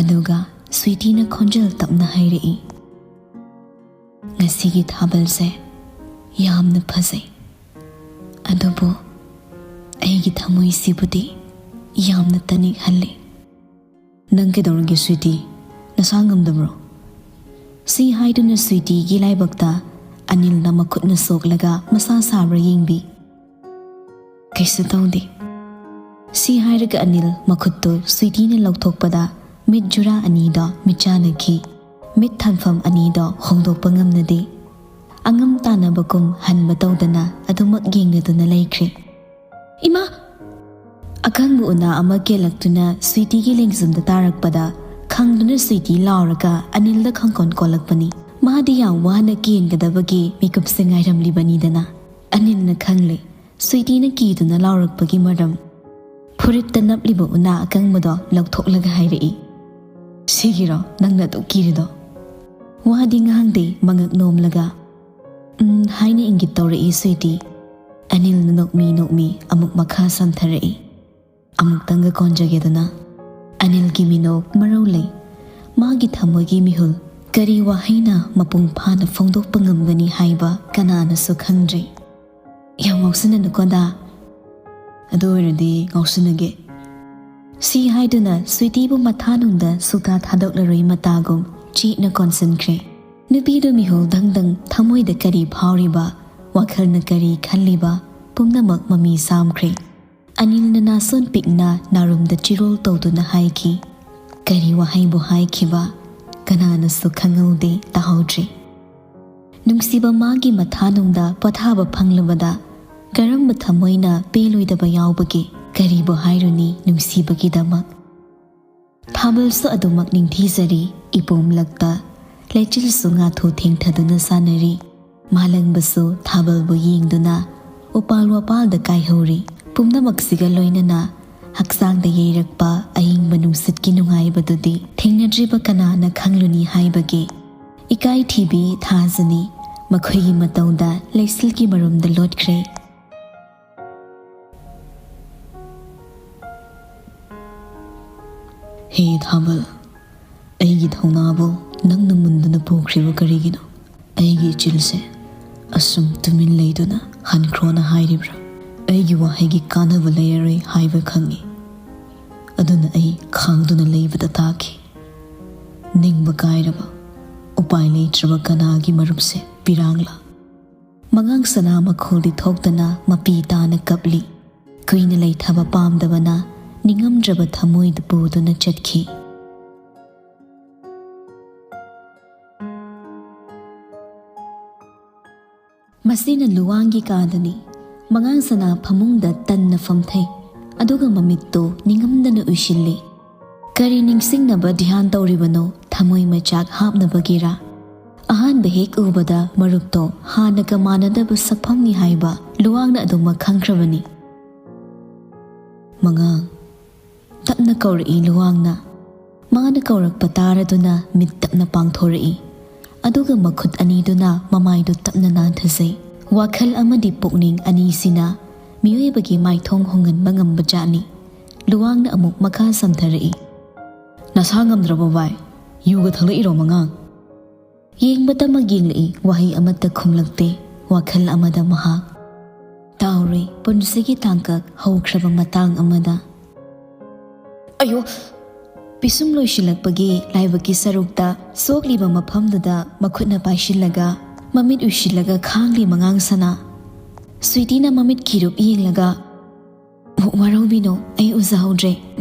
ꯑꯗꯨꯒ ꯁ꯭ꯋꯤꯇꯤꯅ ꯈꯣꯟꯖꯦꯜ ꯇꯞꯅ ꯍꯥꯏꯔꯛꯏ, "ꯉꯁꯤꯒꯤ ꯊꯥꯕꯜꯁꯦ ꯌꯥꯝꯅ ꯐꯖꯩ, ꯑꯗꯨꯕꯨ ꯑꯩꯒꯤ ꯊꯃꯣꯏꯁꯤꯕꯨꯗꯤ ꯌꯥꯝꯅ ꯇꯅꯤꯛꯍꯜꯂꯤ꯫" "ꯅꯪ ꯀꯩꯗꯧꯔꯒꯦ ꯁ꯭ꯋꯤꯇꯤ? ꯅꯁꯥ ꯉꯝꯗꯕ꯭ꯔꯣ?" ꯁꯤ ꯍꯥꯏꯗꯨꯅ ꯁ꯭ꯋꯤꯇꯤꯒꯤ ꯂꯥꯏꯕꯛꯇ ꯑꯅꯤꯜꯅ ꯃꯈꯨꯠꯅ ꯁꯣꯛꯂꯒ ꯃꯁꯥ ꯁꯥꯕ꯭ꯔꯥ ꯌꯦꯡꯕꯤ꯫ "ꯀꯩꯁꯨ ꯇꯧꯗꯦ꯫" ꯁꯤ ꯍꯥꯏꯔꯒ ꯑꯅꯤꯜ ꯃꯈꯨꯠꯇꯨ ꯁ꯭ꯋꯤꯇꯤꯅ ꯂꯧꯊꯣꯛꯄꯗ ꯃꯤꯠ ꯖꯨꯔꯥ ꯑꯅꯤꯗꯣ ꯃꯤꯠꯆꯥꯟꯅꯈꯤ꯫ ꯃꯤꯠ ꯊꯝꯐꯝ ꯑꯅꯤꯗꯣ ꯍꯣꯡꯗꯣꯛꯄ ꯉꯝꯅꯗꯦ꯫ ꯑꯉꯝ ꯇꯥꯟꯅꯕꯒꯨꯝ ꯍꯟꯕ ꯇꯧꯗꯅ ꯑꯗꯨꯃꯛ ꯌꯦꯡꯅꯗꯨꯅ ꯂꯩꯈ꯭ꯔꯦ꯫ "ꯏꯃꯥ!" ꯑꯀꯪꯕ ꯎꯅꯥ ꯑꯃ ꯀꯦꯜꯂꯛꯇꯨꯅ ꯁ꯭ꯋꯤꯇꯤꯒꯤ ꯂꯦꯡꯖꯨꯝꯗ ꯇꯥꯔꯛꯄꯗ ꯈꯪꯗꯨꯅ ꯁ꯭ꯋꯤꯇꯤ ꯂꯥꯎꯔꯒ ꯑꯅꯤꯜꯗ ꯈꯪꯀꯣꯟ ꯀꯣꯜꯂꯛꯄꯅꯤ꯫ ꯃꯥꯗꯤ ꯌꯥꯝ ꯋꯥꯅ ꯀꯦꯟꯒꯗꯕꯒꯤ ꯃꯤꯀꯨꯞꯁꯦ ꯉꯥꯏꯔꯝꯂꯤꯕꯅꯤꯗꯅ꯫ ꯑꯅꯤꯜꯅ ꯈꯪꯂꯦ, ꯁ꯭ꯋꯤꯇꯤꯅ ꯀꯤꯗꯨꯅ ꯂꯥꯎꯔꯛꯄꯒꯤ ꯃꯔꯝ꯫ ꯐꯨꯔꯤꯠꯇ ꯅꯞꯂꯤꯕ ꯎꯅꯥ ꯑꯀꯪꯕꯗꯣ ꯂꯧꯊꯣꯛꯂꯒ ꯍꯥꯏꯔꯛꯏ, "ꯁꯤꯒꯤꯔꯣ ꯅꯪꯅ ꯑꯗꯨꯛ ꯀꯤꯔꯤꯗꯣ?" ꯋꯥꯗꯤ ꯉꯥꯡꯗꯦ, ꯃꯉꯛ ꯅꯣꯝꯂꯒ "ꯎꯝ" ꯍꯥꯏꯅ ꯏꯪꯒꯤꯠ ꯇꯧꯔꯛꯏ ꯁ꯭ꯋꯤꯇꯤ꯫ ꯑꯅꯤꯜꯅ ꯅꯣꯛꯃꯤ ꯅꯣꯛꯃꯤ ꯑꯃꯨꯛ ꯃꯈꯥ ꯁꯝꯊꯔꯛꯏ, "ꯑꯃꯨꯛꯇꯪꯒ ꯀꯣꯟꯖꯒꯦꯗꯅ, ꯑꯅꯤꯜꯒꯤ ꯃꯤꯅꯣꯛ ꯃꯔꯧ ꯂꯩ꯫ ꯃꯥꯒꯤ ꯊꯃꯣꯏꯒꯤ ꯃꯤꯍꯨꯜ ꯀꯔꯤ ꯋꯥꯍꯩꯅ ꯃꯄꯨꯡ ꯐꯥꯅ ꯐꯣꯡꯗꯣꯛꯄ ꯉꯝꯒꯅꯤ ꯍꯥꯏꯕ ꯀꯅꯥꯅꯁꯨ ꯈꯪꯗ꯭ꯔꯤ꯫ "ꯌꯥꯝ ꯉꯥꯎꯁꯤꯟꯅꯅꯨꯀꯣꯗꯥ꯫ ꯑꯗꯨ ꯑꯣꯏꯔꯗꯤ ꯉꯥꯎꯁꯤꯟꯅꯒꯦ"꯫ ꯁꯤ ꯍꯥꯏꯗꯨꯅ ꯁ꯭ꯋꯤꯇꯤꯕꯨ ꯃꯊꯥꯅꯨꯡꯗ ꯁꯨꯛꯊꯥ ꯊꯥꯗꯣꯛꯂꯔꯣꯏ ꯃꯇꯥꯒꯨꯝ ꯆꯦꯠꯅ ꯀꯣꯟꯁꯤꯟꯈ꯭ꯔꯦ꯫ ꯅꯨꯄꯤꯗꯨ ꯃꯤꯍꯨꯜ ꯗꯪꯗꯪ, ꯊꯃꯣꯏꯗ ꯀꯔꯤ ꯐꯥꯎꯔꯤꯕ, ꯋꯥꯈꯜꯅ ꯀꯔꯤ ꯈꯜꯂꯤꯕ, ꯄꯨꯝꯅꯃꯛ ꯃꯃꯤ ꯁꯥꯝꯈ꯭ꯔꯦ꯫ ꯑꯅꯤꯜꯅ ꯅꯥꯁꯣꯟ ꯄꯤꯛꯅ ꯅꯥꯔꯨꯝꯗ ꯆꯤꯔꯣꯜ ꯇꯧꯗꯨꯅ ꯍꯥꯏꯈꯤ꯫ ꯀꯔꯤ ꯋꯥꯍꯩꯕꯨ ꯍꯥꯏꯈꯤꯕ, ꯀꯅꯥꯅꯁꯨ ꯈꯪꯍꯧꯗꯦ, ꯇꯥꯍꯧꯗ꯭ꯔꯦ꯫ ꯅꯨꯡꯁꯤꯕ ꯃꯥꯒꯤ ꯃꯊꯥꯅꯨꯡꯗ ꯄꯣꯊꯥꯕ ꯐꯪꯂꯕꯗ ꯀꯔꯝꯕ ꯊꯃꯣꯏꯅ ꯄꯦꯜꯂꯣꯏꯗꯕ ꯌꯥꯎꯕꯒꯦ? ꯀꯔꯤꯕꯨ ꯍꯥꯏꯔꯨꯅꯤ ꯅꯨꯡꯁꯤꯕꯒꯤꯗꯃꯛ? ꯊꯥꯕꯜꯁꯨ ꯑꯗꯨꯃꯛ ꯅꯤꯡꯊꯤꯖꯔꯤ ꯏꯄꯣꯝꯂꯛꯇ, ꯂꯩꯆꯤꯜꯁꯨ ꯉꯥꯊꯨ ꯊꯦꯡꯊꯗꯨꯅ ꯁꯥꯟꯅꯔꯤ꯫ ꯃꯥꯂꯪꯕꯁꯨ ꯊꯥꯕꯜꯕꯨ ꯌꯦꯡꯗꯨꯅ ꯎꯄꯥꯜ ꯋꯥꯄꯥꯜꯗ ꯀꯥꯏꯍꯧꯔꯤ꯫ ꯄꯨꯝꯅꯃꯛꯁꯤꯒ ꯂꯣꯏꯅꯅ ꯍꯛꯆꯥꯡꯗ ꯌꯩꯔꯛꯄ ꯑꯏꯪꯕ ꯅꯨꯡꯁꯤꯠꯀꯤ ꯅꯨꯡꯉꯥꯏꯕꯗꯨꯗꯤ ꯊꯦꯡꯅꯗ꯭ꯔꯤꯕ ꯀꯅꯥꯅ ꯈꯪꯂꯨꯅꯤ ꯍꯥꯏꯕꯒꯦ? ꯏꯀꯥꯏꯊꯤꯕꯤ ꯊꯥꯖꯅꯤ ꯃꯈꯣꯏꯒꯤ ꯃꯇꯧꯗ ꯂꯩꯁꯤꯜꯒꯤ ꯃꯔꯨꯝꯗ ꯂꯣꯠꯈ꯭ꯔꯦ꯫ ꯍꯦ ꯊꯥꯕꯜ, ꯑꯩꯒꯤ ꯊꯧꯅꯥꯕꯨ ꯅꯪꯅ ꯃꯨꯟꯗꯨꯅ ꯄꯨꯈ꯭ꯔꯤꯕ ꯀꯔꯤꯒꯤꯅꯣ? ꯑꯩꯒꯤ ꯏꯆꯤꯜꯁꯦ ꯑꯁꯨꯝ ꯇꯨꯃꯤꯟ ꯂꯩꯗꯨꯅ ꯍꯟꯈ꯭ꯔꯣꯅ ꯍꯥꯏꯔꯤꯕ꯭ꯔꯥ? ꯑꯩꯒꯤ ꯋꯥꯍꯩꯒꯤ ꯀꯥꯟꯅꯕ ꯂꯩꯔꯔꯣꯏ ꯍꯥꯏꯕ ꯈꯪꯏ꯫ ꯑꯗꯨꯅ ꯑꯩ ꯈꯥꯡꯗꯨꯅ ꯂꯩꯕꯗ ꯇꯥꯈꯤ꯫ ꯅꯤꯡꯕ ꯀꯥꯏꯔꯕ, ꯎꯄꯥꯏ ꯂꯩꯇ꯭ꯔꯕ ꯀꯅꯥꯒꯤ ꯃꯔꯨꯞꯁꯦ ꯄꯤꯔꯥꯡꯂꯥ? ꯃꯉꯥꯡ ꯁꯅꯥ ꯃꯈꯣꯜꯗꯤ ꯊꯣꯛꯇꯅ ꯃꯄꯤ ꯇꯥꯅ ꯀꯞꯂꯤ꯫ ꯀꯨꯏꯅ ꯂꯩꯊꯕ ꯄꯥꯝꯗꯕꯅ ꯅꯤꯡꯉꯝꯗ꯭ꯔꯕ ꯊꯃꯣꯏꯗ ꯄꯨꯗꯨꯅ ꯆꯠꯈꯤ꯫ ꯃꯁꯤꯅ ꯂꯨꯋꯥꯡꯒꯤ ꯀꯥꯗꯅꯤ꯫ ꯃꯉꯥꯡ ꯁꯅꯥ ꯐꯃꯨꯡꯗ ꯇꯟꯅ ꯐꯝꯊꯩ, ꯑꯗꯨꯒ ꯃꯃꯤꯠꯇꯨ ꯅꯤꯡꯉꯝꯗꯅ ꯎꯏꯁꯤꯜꯂꯤ꯫ ꯀꯔꯤ ꯅꯤꯡꯁꯤꯡꯅꯕ ꯙ꯭ꯌꯥꯟ ꯇꯧꯔꯤꯕꯅꯣ? ꯊꯃꯣꯏ ꯃꯆꯥꯛ ꯍꯥꯞꯅꯕꯒꯤꯔꯥ? ꯑꯍꯥꯟꯕ ꯍꯦꯛ ꯎꯕꯗ ꯃꯔꯨꯞꯇꯣ ꯍꯥꯟꯅꯒ ꯃꯥꯟꯅꯗꯕ ꯁꯛꯐꯝꯅꯤ ꯍꯥꯏꯕ ꯂꯨꯋꯥꯡꯅ ꯑꯗꯨꯃꯛ ꯈꯪꯈ꯭ꯔꯕꯅꯤ꯫ "ꯃꯉꯥꯡ", ꯇꯞꯅ ꯀꯧꯔꯛꯏ ꯂꯨꯋꯥꯡꯅ꯫ ꯃꯥꯅ ꯀꯧꯔꯛꯄ ꯇꯥꯔꯗꯨꯅ ꯃꯤꯠ ꯇꯞꯅ ꯄꯥꯡꯊꯣꯔꯛꯏ, ꯑꯗꯨꯒ ꯃꯈꯨꯠ ꯑꯅꯤꯗꯨꯅ ꯃꯃꯥꯏꯗꯨ ꯇꯞꯅ ꯅꯥꯟꯊꯖꯩ꯫ ꯋꯥꯈꯜ ꯑꯃꯗꯤ ꯄꯨꯛꯅꯤꯡ ꯑꯅꯤꯁꯤꯅ ꯃꯤꯑꯣꯏꯕꯒꯤ ꯃꯥꯏꯊꯣꯡ ꯍꯣꯡꯍꯟꯕ ꯉꯝꯕ ꯖꯥꯠꯅꯤ꯫ ꯂꯨꯋꯥꯡꯅ ꯑꯃꯨꯛ ꯃꯈꯥ ꯁꯝꯊꯔꯛꯏ꯫ "ꯅꯁꯥ ꯉꯝꯗ꯭ꯔꯕꯣ ꯚꯥꯏ? ꯌꯨꯒ ꯊꯛꯂꯛꯏꯔꯣ ꯃꯉꯥꯡ?" ꯌꯦꯡꯕꯇꯃꯛ ꯌꯦꯡꯂꯛꯏ, ꯋꯥꯍꯩ ꯑꯃꯠꯇ ꯈꯨꯝꯂꯛꯇꯦ꯫ ꯋꯥꯈꯜ ꯑꯃꯗ ꯃꯍꯥꯛ ꯇꯥꯎꯔꯤ꯫ ꯄꯨꯟꯁꯤꯒꯤ ꯇꯥꯡꯀꯛ ꯍꯧꯈ꯭ꯔꯕ ꯃꯇꯥꯡ ꯑꯃꯗ꯫ ꯑꯌꯣ! ꯄꯤꯁꯨꯝ ꯂꯣꯏꯁꯤꯜꯂꯛꯄꯒꯤ ꯂꯥꯏꯕꯛꯀꯤ ꯁꯔꯨꯛꯇ ꯁꯣꯛꯂꯤꯕ ꯃꯐꯝꯗꯨꯗ ꯃꯈꯨꯠꯅ ꯄꯥꯏꯁꯤꯜꯂꯒ ꯃꯃꯤꯠ ꯎꯏꯁꯤꯜꯂꯒ ꯈꯥꯡꯂꯤ ꯃꯉꯥꯡ ꯁꯅꯥ꯫ ꯁ꯭ꯋꯤꯇꯤꯅ ꯃꯃꯤꯠ ꯈꯤꯔꯨꯞ ꯌꯦꯡꯂꯒ, "ꯋꯥꯔꯧꯕꯤꯅꯣ, ꯑꯩ ꯎꯖꯍꯧꯗ꯭ꯔꯦ꯫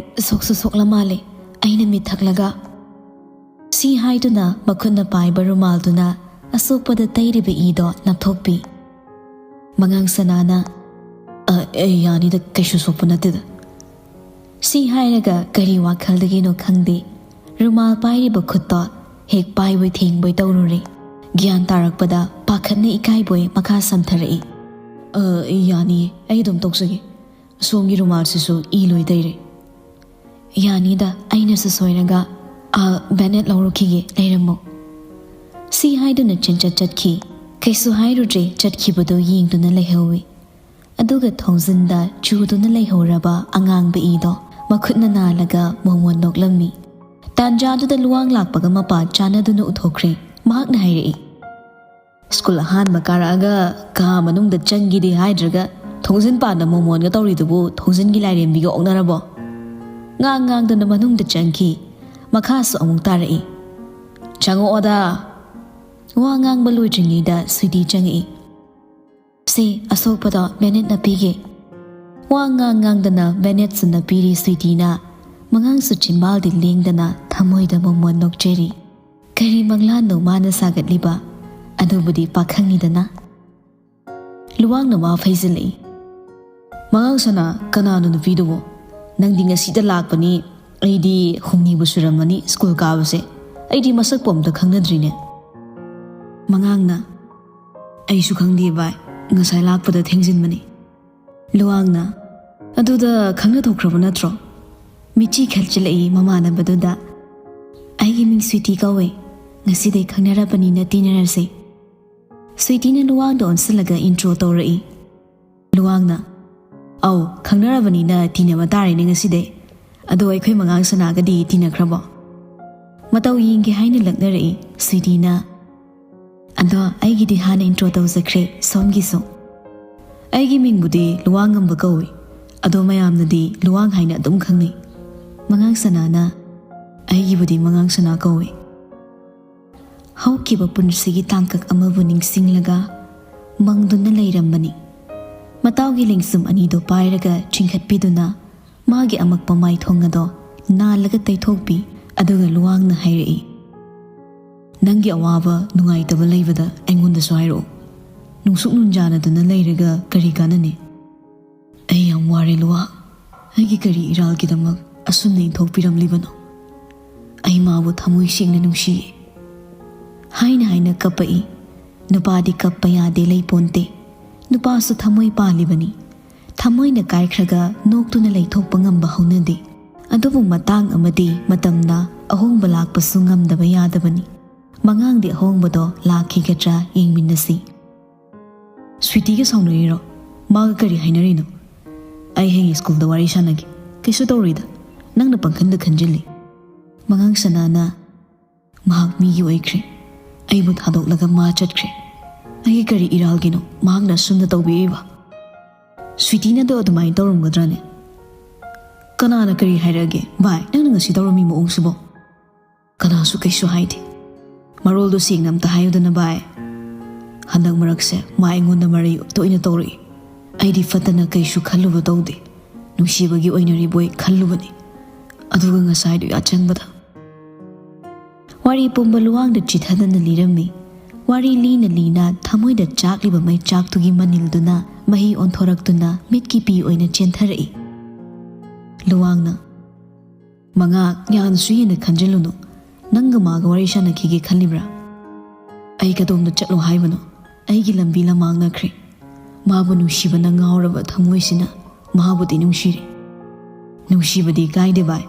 ꯁꯣꯛꯁꯨ ꯁꯣꯛꯂ ꯃꯥꯜꯂꯦ꯫ ꯑꯩꯅ ꯃꯤꯠ ꯊꯛꯂꯒ"꯫ ꯁꯤ ꯍꯥꯏꯗꯨꯅ ꯃꯈꯨꯠꯅ ꯄꯥꯏꯕ ꯔꯨꯃꯥꯜꯗꯨꯅ ꯑꯁꯣꯛꯄꯗ ꯇꯩꯔꯤꯕ ꯏꯗꯣ ꯅꯞꯊꯣꯛꯄꯤ꯫ ꯃꯉꯥꯡ ꯁꯅꯥꯅ, "ꯑ, ꯑꯦ, ꯌꯥꯅꯤꯗ, ꯀꯩꯁꯨ ꯁꯣꯛꯄ ꯅꯠꯇꯦꯗ"꯫ ꯁꯤ ꯍꯥꯏꯔꯒ ꯀꯔꯤ ꯋꯥꯈꯜꯗꯒꯤꯅꯣ ꯈꯪꯗꯦ, ꯔꯨꯃꯥꯜ ꯄꯥꯏꯔꯤꯕ ꯈꯨꯠꯇꯣ ꯍꯦꯛ ꯄꯥꯏꯕꯣꯏ ꯊꯦꯡꯕꯣꯏ ꯇꯧꯔꯨꯔꯦ꯫ ꯒ꯭ꯌꯥꯟ ꯇꯥꯔꯛꯄꯗ ꯄꯥꯈꯠꯅ ꯏꯀꯥꯏꯕꯣꯏ ꯃꯈꯥ ꯁꯝꯊꯔꯛꯏ꯫ "ꯑ, ꯌꯥꯅꯤꯌꯦ, ꯑꯩ ꯑꯗꯨꯝ ꯇꯧꯖꯒꯦ꯫ ꯁꯣꯝꯒꯤ ꯔꯨꯃꯥꯜꯁꯤꯁꯨ ꯏ ꯂꯣꯏ ꯇꯩꯔꯦ"꯫ "ꯌꯥꯅꯤꯗ, ꯑꯩꯅꯁꯨ ꯁꯣꯏꯔꯒ꯫ ꯑ, ꯕꯦꯅꯦꯠ ꯂꯧꯔꯨꯈꯤꯒꯦ, ꯂꯩꯔꯝꯃꯣ"꯫ ꯁꯤ ꯍꯥꯏꯗꯨꯅ ꯆꯦꯟꯆꯠ ꯆꯠꯈꯤ꯫ ꯀꯩꯁꯨ ꯍꯥꯏꯔꯨꯗ꯭ꯔꯦ, ꯆꯠꯈꯤꯕꯗꯨ ꯌꯦꯡꯗꯨꯅ ꯂꯩꯍꯧꯏ꯫ ꯑꯗꯨꯒ ꯊꯣꯡꯖꯤꯟꯗ ꯆꯨꯗꯨꯅ ꯂꯩꯍꯧꯔꯕ ꯑꯉꯥꯡꯕ ꯏꯗꯣ ꯃꯈꯨꯠꯅ ꯅꯥꯜꯂꯒ ꯃꯣꯃꯣꯟ ꯅꯣꯛꯂꯝꯃꯤ꯫ ꯇꯥꯟꯖꯥꯗꯨꯗ ꯂꯨꯋꯥꯡ ꯂꯥꯛꯄꯒ ꯃꯄꯥ ꯆꯥꯟꯅꯗꯨꯅ ꯎꯊꯣꯛꯈ꯭ꯔꯦ꯫ ꯃꯍꯥꯛꯅ ꯍꯥꯏꯔꯛꯏ, "ꯁ꯭ꯀꯨꯜ ꯑꯍꯥꯟꯕ ꯀꯥꯔꯛꯑꯒ ꯀꯥ ꯃꯅꯨꯡꯗ ꯆꯪꯒꯦꯗꯤ ꯍꯥꯏꯗ꯭ꯔꯒ ꯊꯣꯡꯖꯤꯟ ꯄꯥꯟꯗ ꯃꯣꯃꯣꯟꯒ ꯇꯧꯔꯤꯗꯨꯕꯨ ꯊꯣꯡꯖꯤꯟꯒꯤ ꯂꯥꯏꯔꯦꯝꯕꯤꯒ ꯑꯣꯛꯅꯔꯕꯣ?" ꯉꯥꯡ ꯉꯥꯡꯗꯨꯅ ꯃꯅꯨꯡꯗ ꯆꯪꯈꯤ꯫ ꯃꯈꯥꯁꯨ ꯑꯃꯨꯛ ꯇꯥꯔꯛꯏ, "ꯆꯪꯉꯛꯑꯣꯗ"꯫ ꯋꯥ ꯉꯥꯡꯕ ꯂꯣꯏꯗ꯭ꯔꯤꯉꯩꯗ ꯁ꯭ꯋꯤꯇꯤ ꯆꯪꯉꯛꯏ꯫ "ꯁꯦ, ꯑꯁꯣꯛꯄꯗꯣ ꯕꯦꯅꯦꯠꯅ ꯄꯤꯒꯦ"꯫ ꯋꯥ ꯉꯥꯡ ꯉꯥꯡꯗꯅ ꯕꯦꯅꯦꯠꯁꯨ ꯅꯞꯄꯤꯔꯤ ꯁ꯭ꯋꯤꯇꯤꯅ꯫ ꯃꯉꯥꯡꯁꯨ ꯆꯤꯟꯕꯥꯜꯗꯤ ꯂꯦꯡꯗꯅ ꯊꯃꯣꯏꯗ ꯃꯣꯃꯣꯟ ꯅꯣꯛꯆꯔꯤ꯫ ꯀꯔꯤ ꯃꯪꯂꯥꯟꯅꯣ ꯃꯥꯅ ꯁꯥꯒꯠꯂꯤꯕ? ꯑꯗꯨꯕꯨꯗꯤ ꯄꯥꯈꯪꯅꯤꯗꯅ꯫ ꯂꯨꯋꯥꯡꯅ ꯋꯥ ꯐꯩꯖꯤꯜꯂꯛꯏ꯫ "ꯃꯉꯥꯡ ꯁꯅꯥ, ꯀꯅꯥꯅꯣ ꯅꯨꯄꯤꯗꯨꯕꯣ? ꯅꯪꯗꯤ ꯉꯁꯤꯗ ꯂꯥꯛꯄꯅꯤ, ꯑꯩꯗꯤ ꯍꯨꯝꯅꯤꯕꯨ ꯁꯨꯔꯝꯃꯅꯤ ꯁ꯭ꯀꯨꯜ ꯀꯥꯕꯁꯦ꯫ ꯑꯩꯗꯤ ꯃꯁꯛꯄꯨ ꯑꯝꯇ ꯈꯪꯅꯗ꯭ꯔꯤꯅꯦ"꯫ ꯃꯉꯥꯡꯅ, "ꯑꯩꯁꯨ ꯈꯪꯗꯦ ꯚꯥꯏ, ꯉꯁꯥꯏ ꯂꯥꯛꯄꯗ ꯊꯦꯡꯖꯤꯟꯕꯅꯤ"꯫ ꯂꯨꯋꯥꯡꯅ, "ꯑꯗꯨꯗ ꯈꯪꯅ ꯊꯣꯛꯈ꯭ꯔꯕ ꯅꯠꯇ꯭ꯔꯣ?" ꯃꯤꯠꯆꯤ ꯈꯠꯆꯤꯜꯂꯛꯏ ꯃꯃꯥꯟꯅꯕꯗꯨꯗ꯫ "ꯑꯩꯒꯤ ꯃꯤꯡ ꯁ꯭ꯋꯤꯇꯤ ꯀꯧꯋꯦ꯫ ꯉꯁꯤꯗꯩ ꯈꯪꯅꯔꯕꯅꯤꯅ ꯇꯤꯟꯅꯔꯁꯦ"꯫ ꯁ꯭ꯋꯤꯇꯤꯅ ꯂꯨꯋꯥꯡꯗ ꯑꯣꯟꯁꯤꯜꯂꯒ ꯏꯟꯇ꯭ꯔꯣ ꯇꯧꯔꯛꯏ꯫ ꯂꯨꯋꯥꯡꯅ, "ꯑꯧ, ꯈꯪꯅꯔꯕꯅꯤꯅ ꯇꯤꯟꯅꯕ ꯇꯥꯔꯦꯅꯦ ꯉꯁꯤꯗꯩ꯫ ꯑꯗꯣ ꯑꯩꯈꯣꯏ ꯃꯉꯥꯡ ꯁꯅꯥꯒꯗꯤ ꯇꯤꯟꯅꯈ꯭ꯔꯕꯣ? ꯃꯇꯧ ꯌꯦꯡꯒꯦ ꯍꯥꯏꯅ ꯂꯛꯅꯔꯛꯏ ꯁ꯭ꯋꯤꯇꯤꯅ꯫ ꯑꯗꯣ ꯑꯩꯒꯤꯗꯤ ꯍꯥꯟꯅ intro ꯇꯧꯖꯈ꯭ꯔꯦ, ꯁꯣꯝꯒꯤꯁꯨ꯫ ꯑꯩꯒꯤ ꯃꯤꯡꯕꯨꯗꯤ ꯂꯨꯋꯥꯡꯉꯝꯕ ꯀꯧꯏ, ꯑꯗꯣ ꯃꯌꯥꯝꯅꯗꯤ ꯂꯨꯋꯥꯡ ꯍꯥꯏꯅ ꯑꯗꯨꯝ ꯈꯪꯅꯩ꯫ ꯃꯉꯥꯡ ꯁꯅꯥꯅ, ꯑꯩꯒꯤꯕꯨꯗꯤ ꯃꯉꯥꯡ ꯁꯅꯥ ꯀꯧꯏ꯫ ꯍꯧꯈꯤꯕ ꯄꯨꯟꯁꯤꯒꯤ ꯇꯥꯡꯀꯛ ꯑꯃꯕꯨ ꯅꯤꯡꯁꯤꯡꯂꯒ ꯃꯪꯗꯨꯅ ꯂꯩꯔꯝꯕꯅꯤ꯫ ꯃꯇꯥꯎꯒꯤ ꯂꯦꯡꯁꯨꯝ ꯑꯅꯤꯗꯨ ꯄꯥꯏꯔꯒ ꯆꯤꯡꯈꯠꯄꯤꯗꯨꯅ ꯃꯥꯒꯤ ꯑꯃꯛꯄ ꯃꯥꯏꯊꯣꯡ ꯑꯗꯣ ꯅꯥꯜꯂꯒ ꯇꯩꯊꯣꯛꯄꯤ꯫ ꯑꯗꯨꯒ ꯂꯨꯋꯥꯡꯅ ꯍꯥꯏꯔꯛꯏ, "ꯅꯪꯒꯤ ꯑꯋꯥꯕ ꯅꯨꯡꯉꯥꯏꯇꯕ ꯂꯩꯕꯗ ꯑꯩꯉꯣꯟꯗꯁꯨ ꯍꯥꯏꯔꯛꯑꯣ꯫ ꯅꯨꯡꯁꯨꯛ ꯅꯨꯡꯖꯥꯅꯗꯨꯅ ꯂꯩꯔꯒ ꯀꯔꯤ ꯀꯥꯟꯅꯅꯤ? ꯑꯩ ꯌꯥꯝ ꯋꯥꯔꯦ ꯂꯨꯋꯥꯡ꯫ ꯑꯩꯒꯤ ꯀꯔꯤ ꯏꯔꯥꯜꯒꯤꯗꯃꯛ ꯑꯁꯨꯝꯅ ꯏꯟꯊꯣꯛꯄꯤꯔꯝꯂꯤꯕꯅꯣ? ꯑꯩ ꯃꯥꯕꯨ ꯊꯃꯣꯏ ꯁꯦꯡꯅ ꯅꯨꯡꯁꯤꯌꯦ" ꯍꯥꯏꯅ ꯍꯥꯏꯅ ꯀꯞꯄꯛꯏ꯫ ꯅꯨꯄꯥꯗꯤ ꯀꯞꯄ ꯌꯥꯗꯦ ꯂꯩꯄꯣꯟꯇꯦ꯫ ꯅꯨꯄꯥꯁꯨ ꯊꯃꯣꯏ ꯄꯥꯜꯂꯤꯕꯅꯤ꯫ ꯊꯃꯣꯏꯅ ꯀꯥꯏꯈ꯭ꯔꯒ ꯅꯣꯛꯇꯨꯅ ꯂꯩꯊꯣꯛꯄ ꯉꯝꯕ ꯍꯧꯅꯗꯦ꯫ ꯑꯗꯨꯕꯨ ꯃꯇꯥꯡ ꯑꯃꯗꯤ ꯃꯇꯝꯅ ꯑꯍꯣꯡꯕ ꯂꯥꯛꯄꯁꯨ ꯉꯝꯗꯕ ꯌꯥꯗꯕꯅꯤ꯫ ꯃꯉꯥꯡꯗꯤ ꯑꯍꯣꯡꯕꯗꯣ ꯂꯥꯛꯈꯤꯒꯗ꯭ꯔꯥ ꯌꯦꯡꯃꯤꯟꯅꯁꯤ꯫ ꯁ꯭ꯋꯤꯇꯤꯒ ꯁꯥꯎꯅꯔꯤꯔꯣ? ꯃꯥꯒ ꯀꯔꯤ ꯍꯥꯏꯅꯔꯤꯅꯣ? ꯑꯩ ꯍꯌꯦꯡ ꯁ꯭ꯀꯨꯜꯗ ꯋꯥꯔꯤ ꯁꯥꯟꯅꯒꯦ꯫ ꯀꯩꯁꯨ ꯇꯧꯔꯣꯏꯗ꯫ ꯅꯪꯅ ꯄꯪꯈꯟꯗ ꯈꯟꯖꯤꯜꯂꯤ꯫ ꯃꯉꯥꯡ ꯁꯅꯥꯅ, "ꯃꯍꯥꯛ ꯃꯤꯒꯤ ꯑꯣꯏꯈ꯭ꯔꯦ꯫ ꯑꯩꯕꯨ ꯊꯥꯗꯣꯛꯂꯒ ꯃꯥ ꯆꯠꯈ꯭ꯔꯦ꯫ ꯑꯩꯒꯤ ꯀꯔꯤ ꯏꯔꯥꯜꯒꯤꯅꯣ ꯃꯍꯥꯛꯅ ꯑꯁꯨꯝꯅ ꯇꯧꯕꯤꯔꯤꯕ?" ꯁ꯭ꯋꯤꯇꯤꯅꯗꯣ ꯑꯗꯨꯃꯥꯏꯅ ꯇꯧꯔꯝꯒꯗ꯭ꯔꯥꯅꯦ? ꯀꯅꯥꯅ ꯀꯔꯤ ꯍꯥꯏꯔꯛꯑꯒꯦ? ꯚꯥꯏ, ꯅꯪꯅ ꯉꯁꯤ ꯇꯧꯔꯝꯃꯤ ꯃꯑꯣꯡꯁꯤꯕꯣ? ꯀꯅꯥꯁꯨ ꯀꯩꯁꯨ ꯍꯥꯏꯗꯦ꯫ ꯃꯔꯣꯜꯗꯣ ꯁꯦꯡꯅ ꯑꯝꯇ ꯍꯥꯏꯌꯨꯗꯅ ꯚꯥꯏ꯫ ꯍꯟꯗꯛ ꯃꯔꯛꯁꯦ ꯃꯥ ꯑꯩꯉꯣꯟꯗ ꯃꯔꯩ ꯇꯣꯏꯅ ꯇꯧꯔꯛꯏ꯫ ꯑꯩꯗꯤ ꯐꯠꯇꯅ ꯀꯩꯁꯨ ꯈꯜꯂꯨꯕ ꯇꯧꯗꯦ꯫ ꯅꯨꯡꯁꯤꯕꯒꯤ ꯑꯣꯏꯅꯔꯤꯕꯣꯏ ꯈꯜꯂꯨꯕꯅꯤ꯫ ꯑꯗꯨꯒ ꯉꯁꯥꯏꯗꯣ ꯌꯥꯆꯪꯕꯗ꯫ ꯋꯥꯔꯤ ꯄꯨꯝꯕ ꯂꯨꯋꯥꯡꯗ ꯆꯤꯊꯗꯅ ꯂꯤꯔꯝꯃꯤ꯫ ꯋꯥꯔꯤ ꯂꯤꯅ ꯂꯤꯅ ꯊꯃꯣꯏꯗ ꯆꯥꯛꯂꯤꯕ ꯃꯩꯆꯥꯛꯇꯨꯒꯤ ꯃꯅꯤꯜꯗꯨꯅ ꯃꯍꯤ ꯑꯣꯟꯊꯣꯔꯛꯇꯨꯅ ꯃꯤꯠꯀꯤ ꯄꯤ ꯑꯣꯏꯅ ꯆꯦꯟꯊꯔꯛꯏ꯫ ꯂꯨꯋꯥꯡꯅ, "ꯃꯉꯥ, ꯌꯥꯝꯅꯁꯨ ꯍꯦꯟꯅ ꯈꯟꯖꯤꯜꯂꯨꯅꯨ꯫ ꯅꯪꯒ ꯃꯥꯒ ꯋꯥꯔꯤ ꯁꯥꯟꯅꯈꯤꯒꯦ ꯈꯜꯂꯤꯕ꯭ꯔꯥ? ꯑꯩ ꯀꯗꯣꯝꯗ ꯆꯠꯂꯣ ꯍꯥꯏꯕꯅꯣ? ꯑꯩꯒꯤ ꯂꯝꯕꯤ ꯂꯃꯥꯡꯅꯈ꯭ꯔꯦ꯫ ꯃꯥꯕꯨ ꯅꯨꯡꯁꯤꯕꯅ ꯉꯥꯎꯔꯕ ꯊꯃꯣꯏꯁꯤꯅ ꯃꯥꯕꯨꯗꯤ ꯅꯨꯡꯁꯤꯔꯦ꯫" "ꯅꯨꯡꯁꯤꯕꯗꯤ ꯀꯥꯏꯗꯦ ꯚꯥꯏ,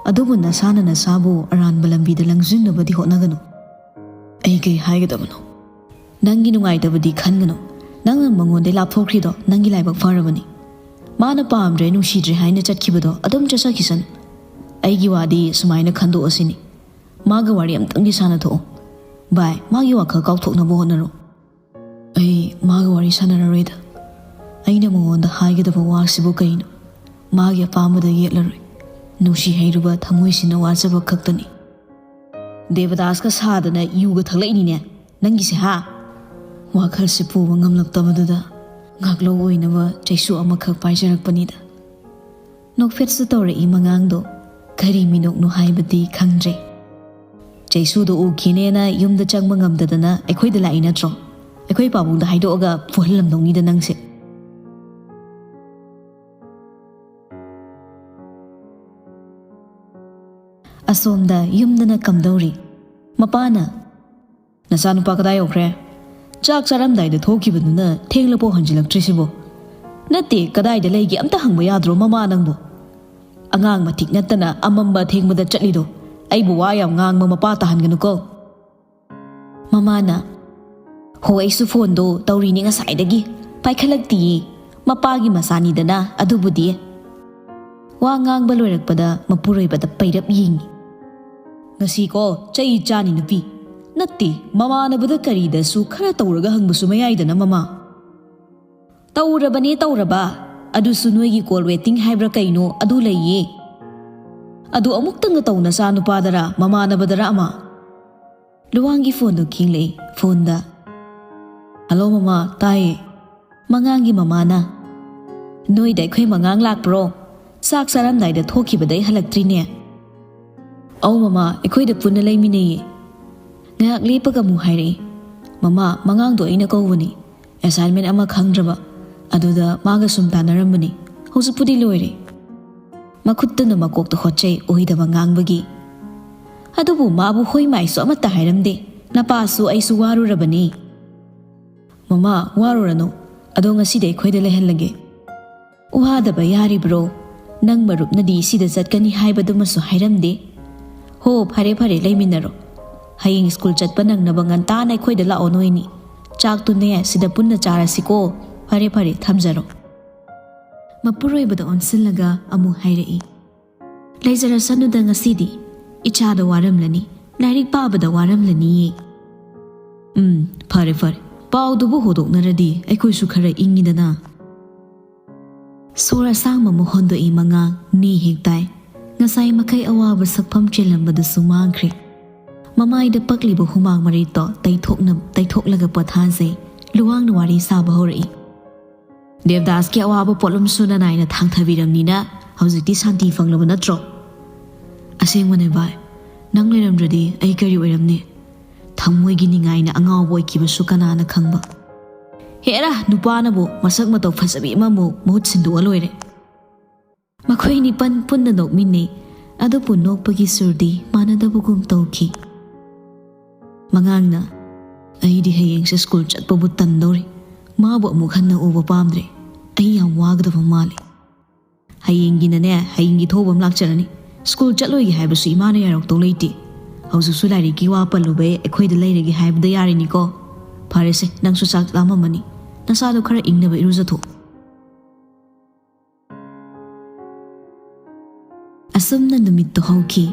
ꯑꯗꯨꯕꯨ ꯅꯁꯥꯅ ꯅꯁꯥꯕꯨ ꯑꯔꯥꯟꯕ ꯂꯝꯕꯤꯗ ꯂꯪꯖꯤꯟꯅꯕꯗꯤ ꯍꯣꯠꯅꯒꯅꯨ꯫ ꯑꯩ ꯀꯩ ꯍꯥꯏꯒꯗꯕꯅꯣ? ꯅꯪꯒꯤ ꯅꯨꯡꯉꯥꯏꯇꯕꯗꯤ ꯈꯟꯒꯅꯨ꯫ ꯅꯪꯅ ꯃꯉꯣꯟꯗꯩ ꯂꯥꯞꯊꯣꯛꯈ꯭ꯔꯤꯗꯣ ꯅꯪꯒꯤ ꯂꯥꯏꯕꯛ ꯐꯔꯕꯅꯤ꯫ ꯃꯥꯅ ꯄꯥꯝꯗ꯭ꯔꯦ, ꯅꯨꯡꯁꯤꯗ꯭ꯔꯦ ꯍꯥꯏꯅ ꯆꯠꯈꯤꯕꯗꯣ ꯑꯗꯨꯝ ꯆꯠꯆꯈꯤꯁꯅꯨ꯫ ꯑꯩꯒꯤ ꯋꯥꯗꯤ ꯁꯨꯃꯥꯏꯅ ꯈꯟꯗꯣꯛꯑꯁꯤꯅꯦ꯫ ꯃꯥꯒ ꯋꯥꯔꯤ ꯑꯝꯇꯪꯗꯤ ꯁꯥꯟꯅꯊꯣꯛꯑꯣ꯫ ꯚꯥꯏ, ꯃꯥꯒꯤ ꯋꯥꯈꯜ ꯀꯥꯎꯊꯣꯛꯅꯕ ꯍꯣꯠꯅꯔꯣ꯫ ꯑꯩ ꯃꯥꯒ ꯋꯥꯔꯤ ꯁꯥꯟꯅꯔꯔꯣꯏꯗ꯫ ꯑꯩꯅ ꯃꯉꯣꯟꯗ ꯍꯥꯏꯒꯗꯕ ꯋꯥꯁꯤꯕꯨ ꯀꯩꯅꯣ? ꯃꯥꯒꯤ ꯑꯄꯥꯝꯕꯗ ꯌꯦꯠꯂꯔꯣꯏ꯫ ꯅꯨꯡꯁꯤ ꯍꯩꯔꯨꯕ ꯊꯃꯣꯏꯁꯤꯅ ꯋꯥꯖꯕ ꯈꯛꯇꯅꯤ꯫ ꯗꯦꯕꯗꯥꯁꯀ ꯁꯥꯗꯅ ꯌꯨꯒ ꯊꯛꯂꯛꯏꯅꯤꯅꯦ ꯅꯪꯒꯤꯁꯦ, ꯍꯥ? ꯋꯥꯈꯜꯁꯦ ꯄꯨꯕ ꯉꯝꯂꯛꯇꯕꯗꯨꯗ ꯉꯥꯛꯂꯧ ꯑꯣꯏꯅꯕ ꯆꯩꯁꯨ ꯑꯃꯈꯛ ꯄꯥꯏꯖꯔꯛꯄꯅꯤꯗ꯫ ꯅꯣꯛꯐꯦꯠꯁꯨ ꯇꯧꯔꯛꯏ ꯃꯉꯥꯡꯗꯣ꯫ ꯀꯔꯤ ꯃꯤꯅꯣꯛꯅꯣ ꯍꯥꯏꯕꯗꯤ ꯈꯪꯗ꯭ꯔꯦ꯫ ꯆꯩꯁꯨꯗꯣ ꯎꯈꯤꯅꯦꯅ ꯌꯨꯝꯗ ꯆꯪꯕ ꯉꯝꯗꯗꯅ ꯑꯩꯈꯣꯏꯗ ꯂꯥꯛꯏ ꯅꯠꯇ꯭ꯔꯣ? ꯑꯩꯈꯣꯏ ꯄꯥꯕꯨꯡꯗ ꯍꯥꯏꯗꯣꯛꯑꯒ ꯐꯨꯍꯜꯂꯝꯗꯧꯅꯤꯗ ꯅꯪꯁꯦ꯫ ꯑꯁꯣꯝꯗ ꯌꯨꯝꯗꯅ ꯀꯝꯗꯧꯔꯤ? ꯃꯄꯥꯅ, "ꯅꯆꯥꯅꯨꯄꯥ ꯀꯗꯥꯏ ꯌꯧꯈ꯭ꯔꯦ? ꯆꯥꯛ ꯆꯥꯔꯝꯗꯥꯏꯗ ꯊꯣꯛꯈꯤꯕꯗꯨꯅ ꯊꯦꯡꯂꯐꯥꯎ ꯍꯟꯖꯤꯜꯂꯛꯇ꯭ꯔꯤꯁꯤꯕꯣ? ꯅꯠꯇꯦ, ꯀꯗꯥꯏꯗ ꯂꯩꯒꯦ ꯑꯝꯇ ꯍꯪꯕ ꯌꯥꯗ꯭ꯔꯣ ꯃꯃꯥ ꯅꯪꯕꯨ? ꯑꯉꯥꯡ ꯃꯊꯤꯛ ꯅꯠꯇꯅ ꯑꯃꯝꯕ ꯑꯊꯦꯡꯕꯗ ꯆꯠꯂꯤꯗꯣ꯫ ꯑꯩꯕꯨ ꯋꯥ ꯌꯥꯝ ꯉꯥꯡꯕ ꯃꯄꯥ ꯇꯥꯍꯟꯒꯅꯨꯀꯣ꯫" ꯃꯃꯥꯅ, "ꯍꯣ, ꯑꯩꯁꯨ ꯐꯣꯟꯗꯣ ꯇꯧꯔꯤꯅꯤ ꯉꯁꯥꯏꯗꯒꯤ, ꯄꯥꯏꯈꯠꯂꯛꯇꯤꯌꯦ꯫ ꯃꯄꯥꯒꯤ ꯃꯆꯥꯅꯤꯗꯅ ꯑꯗꯨꯕꯨꯗꯤ꯫" ꯋꯥ ꯉꯥꯡꯕ ꯂꯣꯏꯔꯛꯄꯗ ꯃꯄꯨꯔꯣꯏꯕꯗ ꯄꯩꯔꯞ ꯌꯦꯡꯉꯤ꯫ "ꯉꯁꯤꯀꯣ ꯆꯩ ꯆꯥꯅꯤ ꯅꯨꯄꯤ꯫ ꯅꯠꯇꯦ, ꯃꯃꯥꯟꯅꯕꯗ ꯀꯔꯤꯗꯁꯨ ꯈꯔ ꯇꯧꯔꯒ ꯍꯪꯕꯁꯨ ꯃꯌꯥꯏꯗꯅ ꯃꯃꯥ꯫" "ꯇꯧꯔꯕꯅꯦ, ꯇꯧꯔꯕ꯫ ꯑꯗꯨꯁꯨ ꯅꯣꯏꯒꯤ call waiting ꯍꯥꯏꯕ꯭ꯔꯥ ꯀꯩꯅꯣ ꯑꯗꯨ ꯂꯩꯌꯦ꯫ ꯑꯗꯨ ꯑꯃꯨꯛꯇꯪꯒ ꯇꯧ ꯅꯆꯥ ꯅꯨꯄꯥꯗꯔ ꯃꯃꯥꯟꯅꯕꯗꯔ ꯑꯃ꯫" ꯂꯨꯋꯥꯡꯒꯤ ꯐꯣꯟꯗꯣ ꯈꯤꯡꯂꯛꯏ꯫ ꯐꯣꯟꯗ, "ꯍꯜꯂꯣ ꯃꯃꯥ, ꯇꯥꯏꯌꯦ꯫" ꯃꯉꯥꯡꯒꯤ ꯃꯃꯥꯅ, "ꯅꯣꯏꯗ ꯑꯩꯈꯣꯏ ꯃꯉꯥꯡ ꯂꯥꯛꯄ꯭ꯔꯣ? ꯆꯥꯛ ꯆꯥꯔꯝꯗꯥꯏꯗ ꯊꯣꯛꯈꯤꯕꯗꯩ ꯍꯜꯂꯛꯇ꯭ꯔꯤꯅꯦ꯫" "ꯑꯧ ꯃꯃꯥ, ꯑꯩꯈꯣꯏꯗ ꯄꯨꯟꯅ ꯂꯩꯃꯤꯟꯅꯩꯌꯦ꯫" ꯉꯥꯏꯍꯥꯛ ꯂꯦꯞꯄꯒ ꯑꯃꯨꯛ ꯍꯥꯏꯔꯛꯏ, "ꯃꯃꯥ, ꯃꯉꯥꯡꯗꯣ ꯑꯩꯅ ꯀꯧꯕꯅꯤ꯫ Assignment ꯑꯃ ꯈꯪꯗ꯭ꯔꯕ, ꯑꯗꯨꯗ ꯃꯥꯒ ꯁꯨꯝ ꯇꯥꯟꯅꯔꯝꯕꯅꯤ꯫ ꯍꯧꯖꯤꯛꯄꯨꯗꯤ ꯂꯣꯏꯔꯦ꯫" ꯃꯈꯨꯠꯇꯨꯅ ꯃꯀꯣꯛꯇ ꯍꯣꯠꯆꯩ ꯑꯣꯏꯗꯕ ꯉꯥꯡꯕꯒꯤ꯫ "ꯑꯗꯨꯕꯨ ꯃꯥꯕꯨ ꯍꯣꯏ ꯃꯥꯏꯁꯨ ꯑꯃꯠꯇ ꯍꯥꯏꯔꯝꯗꯦ꯫ ꯅꯄꯥꯁꯨ ꯑꯩꯁꯨ ꯋꯥꯔꯨꯔꯕꯅꯤ꯫" "ꯃꯃꯥ, ꯋꯥꯔꯨꯔꯅꯨ꯫ ꯑꯗꯣ ꯉꯁꯤꯗꯤ ꯑꯩꯈꯣꯏꯗ ꯂꯩꯍꯜꯂꯒꯦ꯫" "ꯋꯥꯗꯕ ꯌꯥꯔꯤꯕ꯭ꯔꯣ? ꯅꯪ ꯃꯔꯨꯞꯅꯗꯤ ꯁꯤꯗ ꯆꯠꯀꯅꯤ ꯍꯥꯏꯕꯗꯨꯃꯁꯨ ꯍꯥꯏꯔꯝꯗꯦ꯫" "ꯍꯣ, ꯐꯔꯦ ꯐꯔꯦ, ꯂꯩꯃꯤꯟꯅꯔꯣ꯫ ꯍꯌꯦꯡ ꯁ꯭ꯀꯨꯜ ꯆꯠꯄ ꯅꯪꯅꯕ ꯉꯟꯇꯥꯅ ꯑꯩꯈꯣꯏꯗ ꯂꯥꯛꯑꯣ ꯅꯣꯏꯅꯤ꯫ ꯆꯥꯛꯇꯨꯅꯦ ꯁꯤꯗ ꯄꯨꯟꯅ ꯆꯥꯔꯁꯤꯀꯣ꯫ ꯐꯔꯦ ꯐꯔꯦ, ꯊꯝꯖꯔꯣ꯫" ꯃꯄꯨꯔꯣꯏꯕꯗ ꯑꯣꯟꯁꯤꯜꯂꯒ ꯑꯃꯨꯛ ꯍꯥꯏꯔꯛꯏ, "ꯂꯩꯖꯔꯁꯅꯨꯗ ꯉꯁꯤꯗꯤ, ꯏꯆꯥꯗ ꯋꯥꯔꯝꯂꯅꯤ, ꯂꯥꯏꯔꯤꯛ ꯄꯥꯕꯗ ꯋꯥꯔꯝꯂꯅꯤꯌꯦ꯫ ꯎꯝ, ꯐꯔꯦ ꯐꯔꯦ, ꯄꯥꯎꯗꯨꯕꯨ ꯍꯧꯗꯣꯛꯅꯔꯗꯤ ꯑꯩꯈꯣꯏꯁꯨ ꯈꯔ ꯏꯪꯉꯤꯗꯅ꯫" ꯁꯣꯔ ꯑꯁꯥꯡꯕ ꯑꯃ ꯍꯣꯟꯗꯣꯛꯏ ꯃꯉꯥꯡ, ꯅꯦ ꯍꯦꯛ ꯇꯥꯏ꯫ ꯉꯁꯥꯏ ꯃꯈꯩ ꯑꯋꯥꯕ ꯁꯛꯐꯝ ꯆꯦꯜꯂꯝꯕꯗꯨꯁꯨ ꯃꯥꯡꯈ꯭ꯔꯦ꯫ ꯃꯃꯥꯏꯗ ꯄꯛꯂꯤꯕ ꯍꯨꯃꯥꯡ ꯃꯔꯤꯠꯇꯣ ꯇꯩꯊꯣꯛꯅ-, ꯇꯩꯊꯣꯛꯂꯒ ꯄꯣꯊꯥꯖꯩ꯫ ꯂꯨꯋꯥꯡꯅ ꯋꯥꯔꯤ ꯁꯥꯕ ꯍꯧꯔꯛꯏ꯫ "ꯗꯦꯕꯗꯥꯁꯀꯤ ꯑꯋꯥꯕ ꯄꯣꯠꯂꯨꯝꯁꯨ ꯅꯅꯥꯏꯅ ꯊꯥꯡꯊꯕꯤꯔꯝꯅꯤꯅ ꯍꯧꯖꯤꯛꯇꯤ ꯁꯥꯟꯇꯤ ꯐꯪꯂꯕ ꯅꯠꯇ꯭ꯔꯣ?" "ꯑꯁꯦꯡꯕꯅꯦ ꯚꯥꯏ, ꯅꯪ ꯂꯩꯔꯝꯗ꯭ꯔꯗꯤ ꯑꯩ ꯀꯔꯤ ꯑꯣꯏꯔꯝꯅꯤ? ꯊꯃꯣꯏꯒꯤ ꯅꯤꯡꯉꯥꯏꯅ ꯑꯉꯥꯎꯕ ꯑꯣꯏꯈꯤꯕꯁꯨ ꯀꯅꯥꯅ ꯈꯪꯕ?" "ꯍꯦꯔꯥ, ꯅꯨꯄꯥꯅꯕꯨ ꯃꯁꯛ ꯃꯇꯧ ꯐꯖꯕꯤ ꯑꯃꯃꯨꯛ ꯃꯍꯨꯠ ꯁꯤꯟꯗꯣꯛꯑ ꯂꯣꯏꯔꯦ꯫" ꯃꯈꯣꯏ ꯅꯤꯄꯟ ꯄꯨꯟꯅ ꯅꯣꯛꯃꯤꯟꯅꯩ, ꯑꯗꯨꯕꯨ ꯅꯣꯛꯄꯒꯤ ꯁꯨꯔꯗꯤ ꯃꯥꯟꯅꯗꯕꯒꯨꯝ ꯇꯧꯈꯤ꯫ ꯃꯉꯥꯡꯅ, "ꯑꯩꯗꯤ ꯍꯌꯦꯡꯁꯦ ꯁ꯭ꯀꯨꯜ ꯆꯠꯄꯕꯨ ꯇꯟꯗꯧꯔꯤ꯫ ꯃꯥꯕꯨ ꯑꯃꯨꯛ ꯍꯟꯅ ꯎꯕ ꯄꯥꯝꯗ꯭ꯔꯦ꯫ ꯑꯩ ꯌꯥꯝ ꯋꯥꯒꯗꯕ ꯃꯥꯜꯂꯤ꯫" "ꯍꯌꯦꯡꯒꯤꯅꯅꯦ, ꯍꯌꯦꯡꯒꯤ ꯊꯣꯛꯄ ꯑꯃ ꯂꯥꯛꯆꯔꯅꯤ꯫ ꯁ꯭ꯀꯨꯜ ꯆꯠꯂꯣꯏꯒꯦ ꯍꯥꯏꯕꯁꯨ ꯏꯃꯥꯅ ꯌꯥꯔꯛꯇꯧ ꯂꯩꯇꯦ꯫ ꯍꯧꯖꯤꯛꯁꯨ ꯂꯥꯏꯔꯤꯛꯀꯤ ꯋꯥ ꯄꯜꯂꯨꯕꯩ ꯑꯩꯈꯣꯏꯗ ꯂꯩꯔꯒꯦ ꯍꯥꯏꯕꯗ ꯌꯥꯔꯤꯅꯤꯀꯣ꯫ ꯐꯔꯦꯁꯦ, ꯅꯪꯁꯨ ꯆꯥꯛ ꯂꯥꯝꯃꯝꯃꯅꯤ꯫ ꯅꯁꯥꯗꯣ ꯈꯔ ꯏꯪꯅꯕ ꯏꯔꯨꯖꯊꯣꯛ꯫" ꯑꯁꯨꯝꯅ ꯅꯨꯃꯤꯠꯇꯨ ꯍꯧꯈꯤ꯫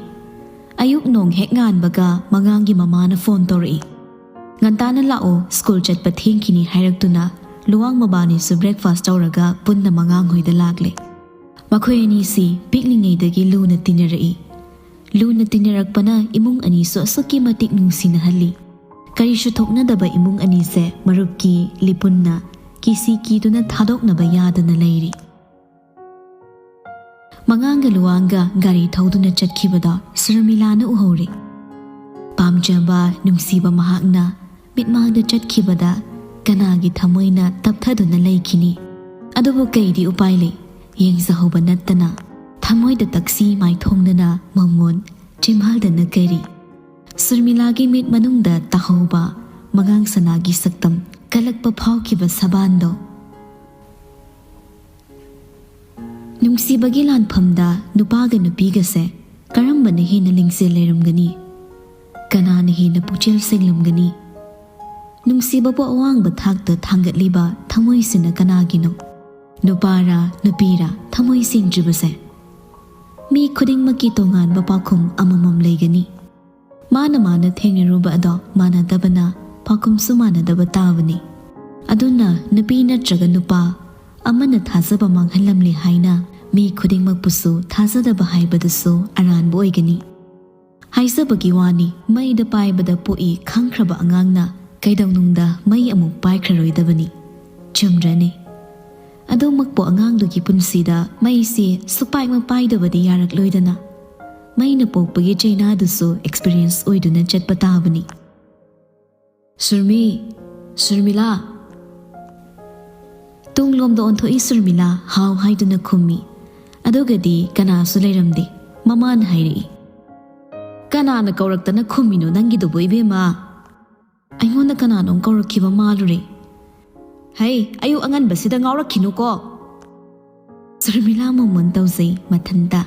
ꯑꯌꯨꯛ ꯅꯣꯡ ꯍꯦꯛ ꯉꯥꯟꯕꯒ ꯃꯉꯥꯡꯒꯤ ꯃꯃꯥꯅ ꯐꯣꯟ ꯇꯧꯔꯛꯏ꯫ "ꯉꯟꯇꯥꯅ ꯂꯥꯛꯑꯣ, ꯁ꯭ꯀꯨꯜ ꯆꯠꯄ ꯊꯦꯡꯈꯤꯅꯤ" ꯍꯥꯏꯔꯛꯇꯨꯅ ꯂꯨꯋꯥꯡ ꯃꯕꯥꯅꯤꯁꯨ ꯕ꯭ꯔꯦꯛꯐꯥꯁ ꯇꯧꯔꯒ ꯄꯨꯟꯅ ꯃꯉꯥꯡ ꯍꯣꯏꯗ ꯂꯥꯛꯂꯦ꯫ ꯃꯈꯣꯏ ꯑꯅꯤꯁꯤ ꯄꯤꯛꯂꯤꯉꯩꯗꯒꯤ ꯂꯨꯅ ꯇꯤꯟꯅꯔꯛꯏ꯫ ꯂꯨꯅ ꯇꯤꯟꯅꯔꯛꯄꯅ ꯏꯃꯨꯡ ꯑꯅꯤꯁꯨ ꯑꯁꯨꯛꯀꯤ ꯃꯇꯤꯛ ꯅꯨꯡꯁꯤꯅꯍꯜꯂꯤ꯫ ꯀꯔꯤꯁꯨ ꯊꯣꯛꯅꯗꯕ ꯏꯃꯨꯡ ꯑꯅꯤꯁꯦ ꯃꯔꯨꯞꯀꯤ ꯂꯤꯄꯨꯟꯅ ꯀꯤꯁꯤ ꯀꯤꯗꯨꯅ ꯊꯥꯗꯣꯛꯅꯕ ꯌꯥꯗꯅ ꯂꯩꯔꯤ꯫ ꯃꯉꯥꯡꯒ ꯂꯨꯋꯥꯡꯒ ꯒꯥꯔꯤ ꯊꯧꯗꯨꯅ ꯆꯠꯈꯤꯕꯗꯣ ꯁꯔꯃꯤꯂꯥꯅ ꯎꯍꯧꯔꯦ꯫ ꯄꯥꯝꯖꯕ, ꯅꯨꯡꯁꯤꯕ ꯃꯍꯥꯛꯅ ꯃꯤꯠꯃꯥꯡꯗ ꯆꯠꯈꯤꯕꯗ ꯀꯅꯥꯒꯤ ꯊꯃꯣꯏꯅ ꯇꯞꯊꯗꯨꯅ ꯂꯩꯈꯤꯅꯤ? ꯑꯗꯨꯕꯨ ꯀꯩꯗꯤ ꯎꯄꯥꯏ ꯂꯩ? ꯌꯦꯡꯖꯍꯧꯕ ꯅꯠꯇꯅ ꯊꯃꯣꯏꯗ ꯇꯛꯁꯤ ꯃꯥꯏꯊꯣꯡꯗꯅ ꯃꯃꯣꯟ ꯆꯤꯝꯍꯜꯗꯅ ꯀꯔꯤ? ꯁꯔꯃꯤꯂꯥꯒꯤ ꯃꯤꯠ ꯃꯅꯨꯡꯗ ꯇꯥꯍꯧꯕ ꯃꯉꯥꯡ ꯁꯅꯥꯒꯤ ꯁꯛꯇꯝ ꯀꯜꯂꯛꯄ ꯐꯥꯎꯈꯤꯕ ꯁꯕꯥꯟꯗꯣ꯫ ꯅꯨꯡꯁꯤꯕꯒꯤ ꯂꯥꯟꯐꯝꯗ ꯅꯨꯄꯥꯒ ꯅꯨꯄꯤꯒꯁꯦ ꯀꯔꯝꯕꯅ ꯍꯦꯟꯅ ꯂꯤꯡꯖꯦꯜ ꯂꯩꯔꯝꯒꯅꯤ? ꯀꯅꯥꯅ ꯍꯦꯟꯅ ꯄꯨꯛꯆꯦꯜ ꯁꯦꯡꯂꯝꯒꯅꯤ? ꯅꯨꯡꯁꯤꯕꯕꯨ ꯑꯋꯥꯡꯕ ꯊꯥꯛꯇ ꯊꯥꯡꯒꯠꯂꯤꯕ ꯊꯃꯣꯏꯁꯤꯅ ꯀꯅꯥꯒꯤꯅꯣ? ꯅꯨꯄꯥꯔꯥ ꯅꯨꯄꯤꯔꯥ ꯊꯃꯣꯏ ꯁꯦꯡꯗ꯭ꯔꯤꯕꯁꯦ? ꯃꯤ ꯈꯨꯗꯤꯡꯃꯛꯀꯤ ꯇꯣꯉꯥꯟꯕ ꯄꯥꯎꯈꯨꯝ ꯑꯃꯃꯝ ꯂꯩꯒꯅꯤ꯫ ꯃꯥꯅ ꯃꯥꯅ ꯊꯦꯡꯅꯔꯨꯕ ꯑꯗꯣ ꯃꯥꯟꯅꯗꯕꯅ ꯄꯥꯎꯈꯨꯝꯁꯨ ꯃꯥꯟꯅꯗꯕ ꯇꯥꯕꯅꯤ꯫ ꯑꯗꯨꯅ ꯅꯨꯄꯤ ꯅꯠꯇ꯭ꯔꯒ ꯅꯨꯄꯥ ꯑꯃꯅ ꯊꯥꯖꯕ ꯃꯥꯡꯍꯜꯂꯝꯂꯦ ꯍꯥꯏꯅ ꯃꯤ ꯈꯨꯗꯤꯡꯃꯛꯄꯨꯁꯨ ꯊꯥꯖꯗꯕ ꯍꯥꯏꯕꯗꯨꯁꯨ ꯑꯔꯥꯟꯕ ꯑꯣꯏꯒꯅꯤ꯫ ꯍꯥꯏꯖꯕꯒꯤ ꯋꯥꯅꯤ, ꯃꯩꯗ ꯄꯥꯏꯕꯗ ꯄꯣꯛꯏ ꯈꯪꯈ꯭ꯔꯕ ꯑꯉꯥꯡꯅ ꯀꯩꯗꯧꯅꯨꯡꯗ ꯃꯩ ꯑꯃꯨꯛ ꯄꯥꯏꯈ꯭ꯔꯔꯣꯏꯗꯕꯅꯤ꯫ ꯆꯨꯝꯗ꯭ꯔꯅꯦ? ꯑꯗꯨꯃꯛꯄꯨ ꯑꯉꯥꯡꯗꯨꯒꯤ ꯄꯨꯟꯁꯤꯗ ꯃꯩꯁꯤ ꯁꯨꯛꯄꯥꯏꯃꯛ ꯄꯥꯏꯗꯕꯗꯤ ꯌꯥꯔꯛꯂꯣꯏꯗꯅ꯫ ꯃꯩꯅ ꯄꯣꯛꯄꯒꯤ ꯆꯩꯅꯥꯗꯨꯁꯨ ꯑꯦꯛꯁꯄꯤꯔꯤꯌꯦꯟꯁ ꯑꯣꯏꯗꯨꯅ ꯆꯠꯄ ꯇꯥꯕꯅꯤ꯫ "ꯁꯨꯔꯃꯤ, ꯁꯨꯔꯃꯤꯂꯥ!" ꯇꯨꯡꯂꯣꯝꯗ ꯑꯣꯟꯊꯣꯛꯏ ꯁꯨꯔꯃꯤꯂꯥ, ꯍꯥꯎ ꯍꯥꯏꯗꯨꯅ ꯈꯨꯝꯃꯤ꯫ ꯑꯗꯨꯒꯗꯤ ꯀꯅꯥꯁꯨ ꯂꯩꯔꯝꯗꯦ꯫ ꯃꯃꯥꯅ ꯍꯥꯏꯔꯛꯏ, "ꯀꯅꯥꯅ ꯀꯧꯔꯛꯇꯅ ꯈꯨꯝꯃꯤꯅꯣ ꯅꯪꯒꯤꯗꯨꯕꯨ, ꯏꯕꯦꯝꯃ?" ꯑꯩꯉꯣꯟꯗ ꯀꯅꯥꯅꯣꯝ ꯀꯧꯔꯛꯈꯤꯕ ꯃꯥꯜꯂꯨꯔꯦ꯫ "ꯍꯩ, ꯑꯌꯨꯛ ꯑꯉꯟꯕꯁꯤꯗ ꯉꯥꯎꯔꯛꯈꯤꯅꯨꯀꯣ!" ꯁꯔꯃꯤꯂꯥ ꯃꯣꯃꯣꯟ ꯇꯧꯖꯩ ꯃꯊꯟꯇ꯫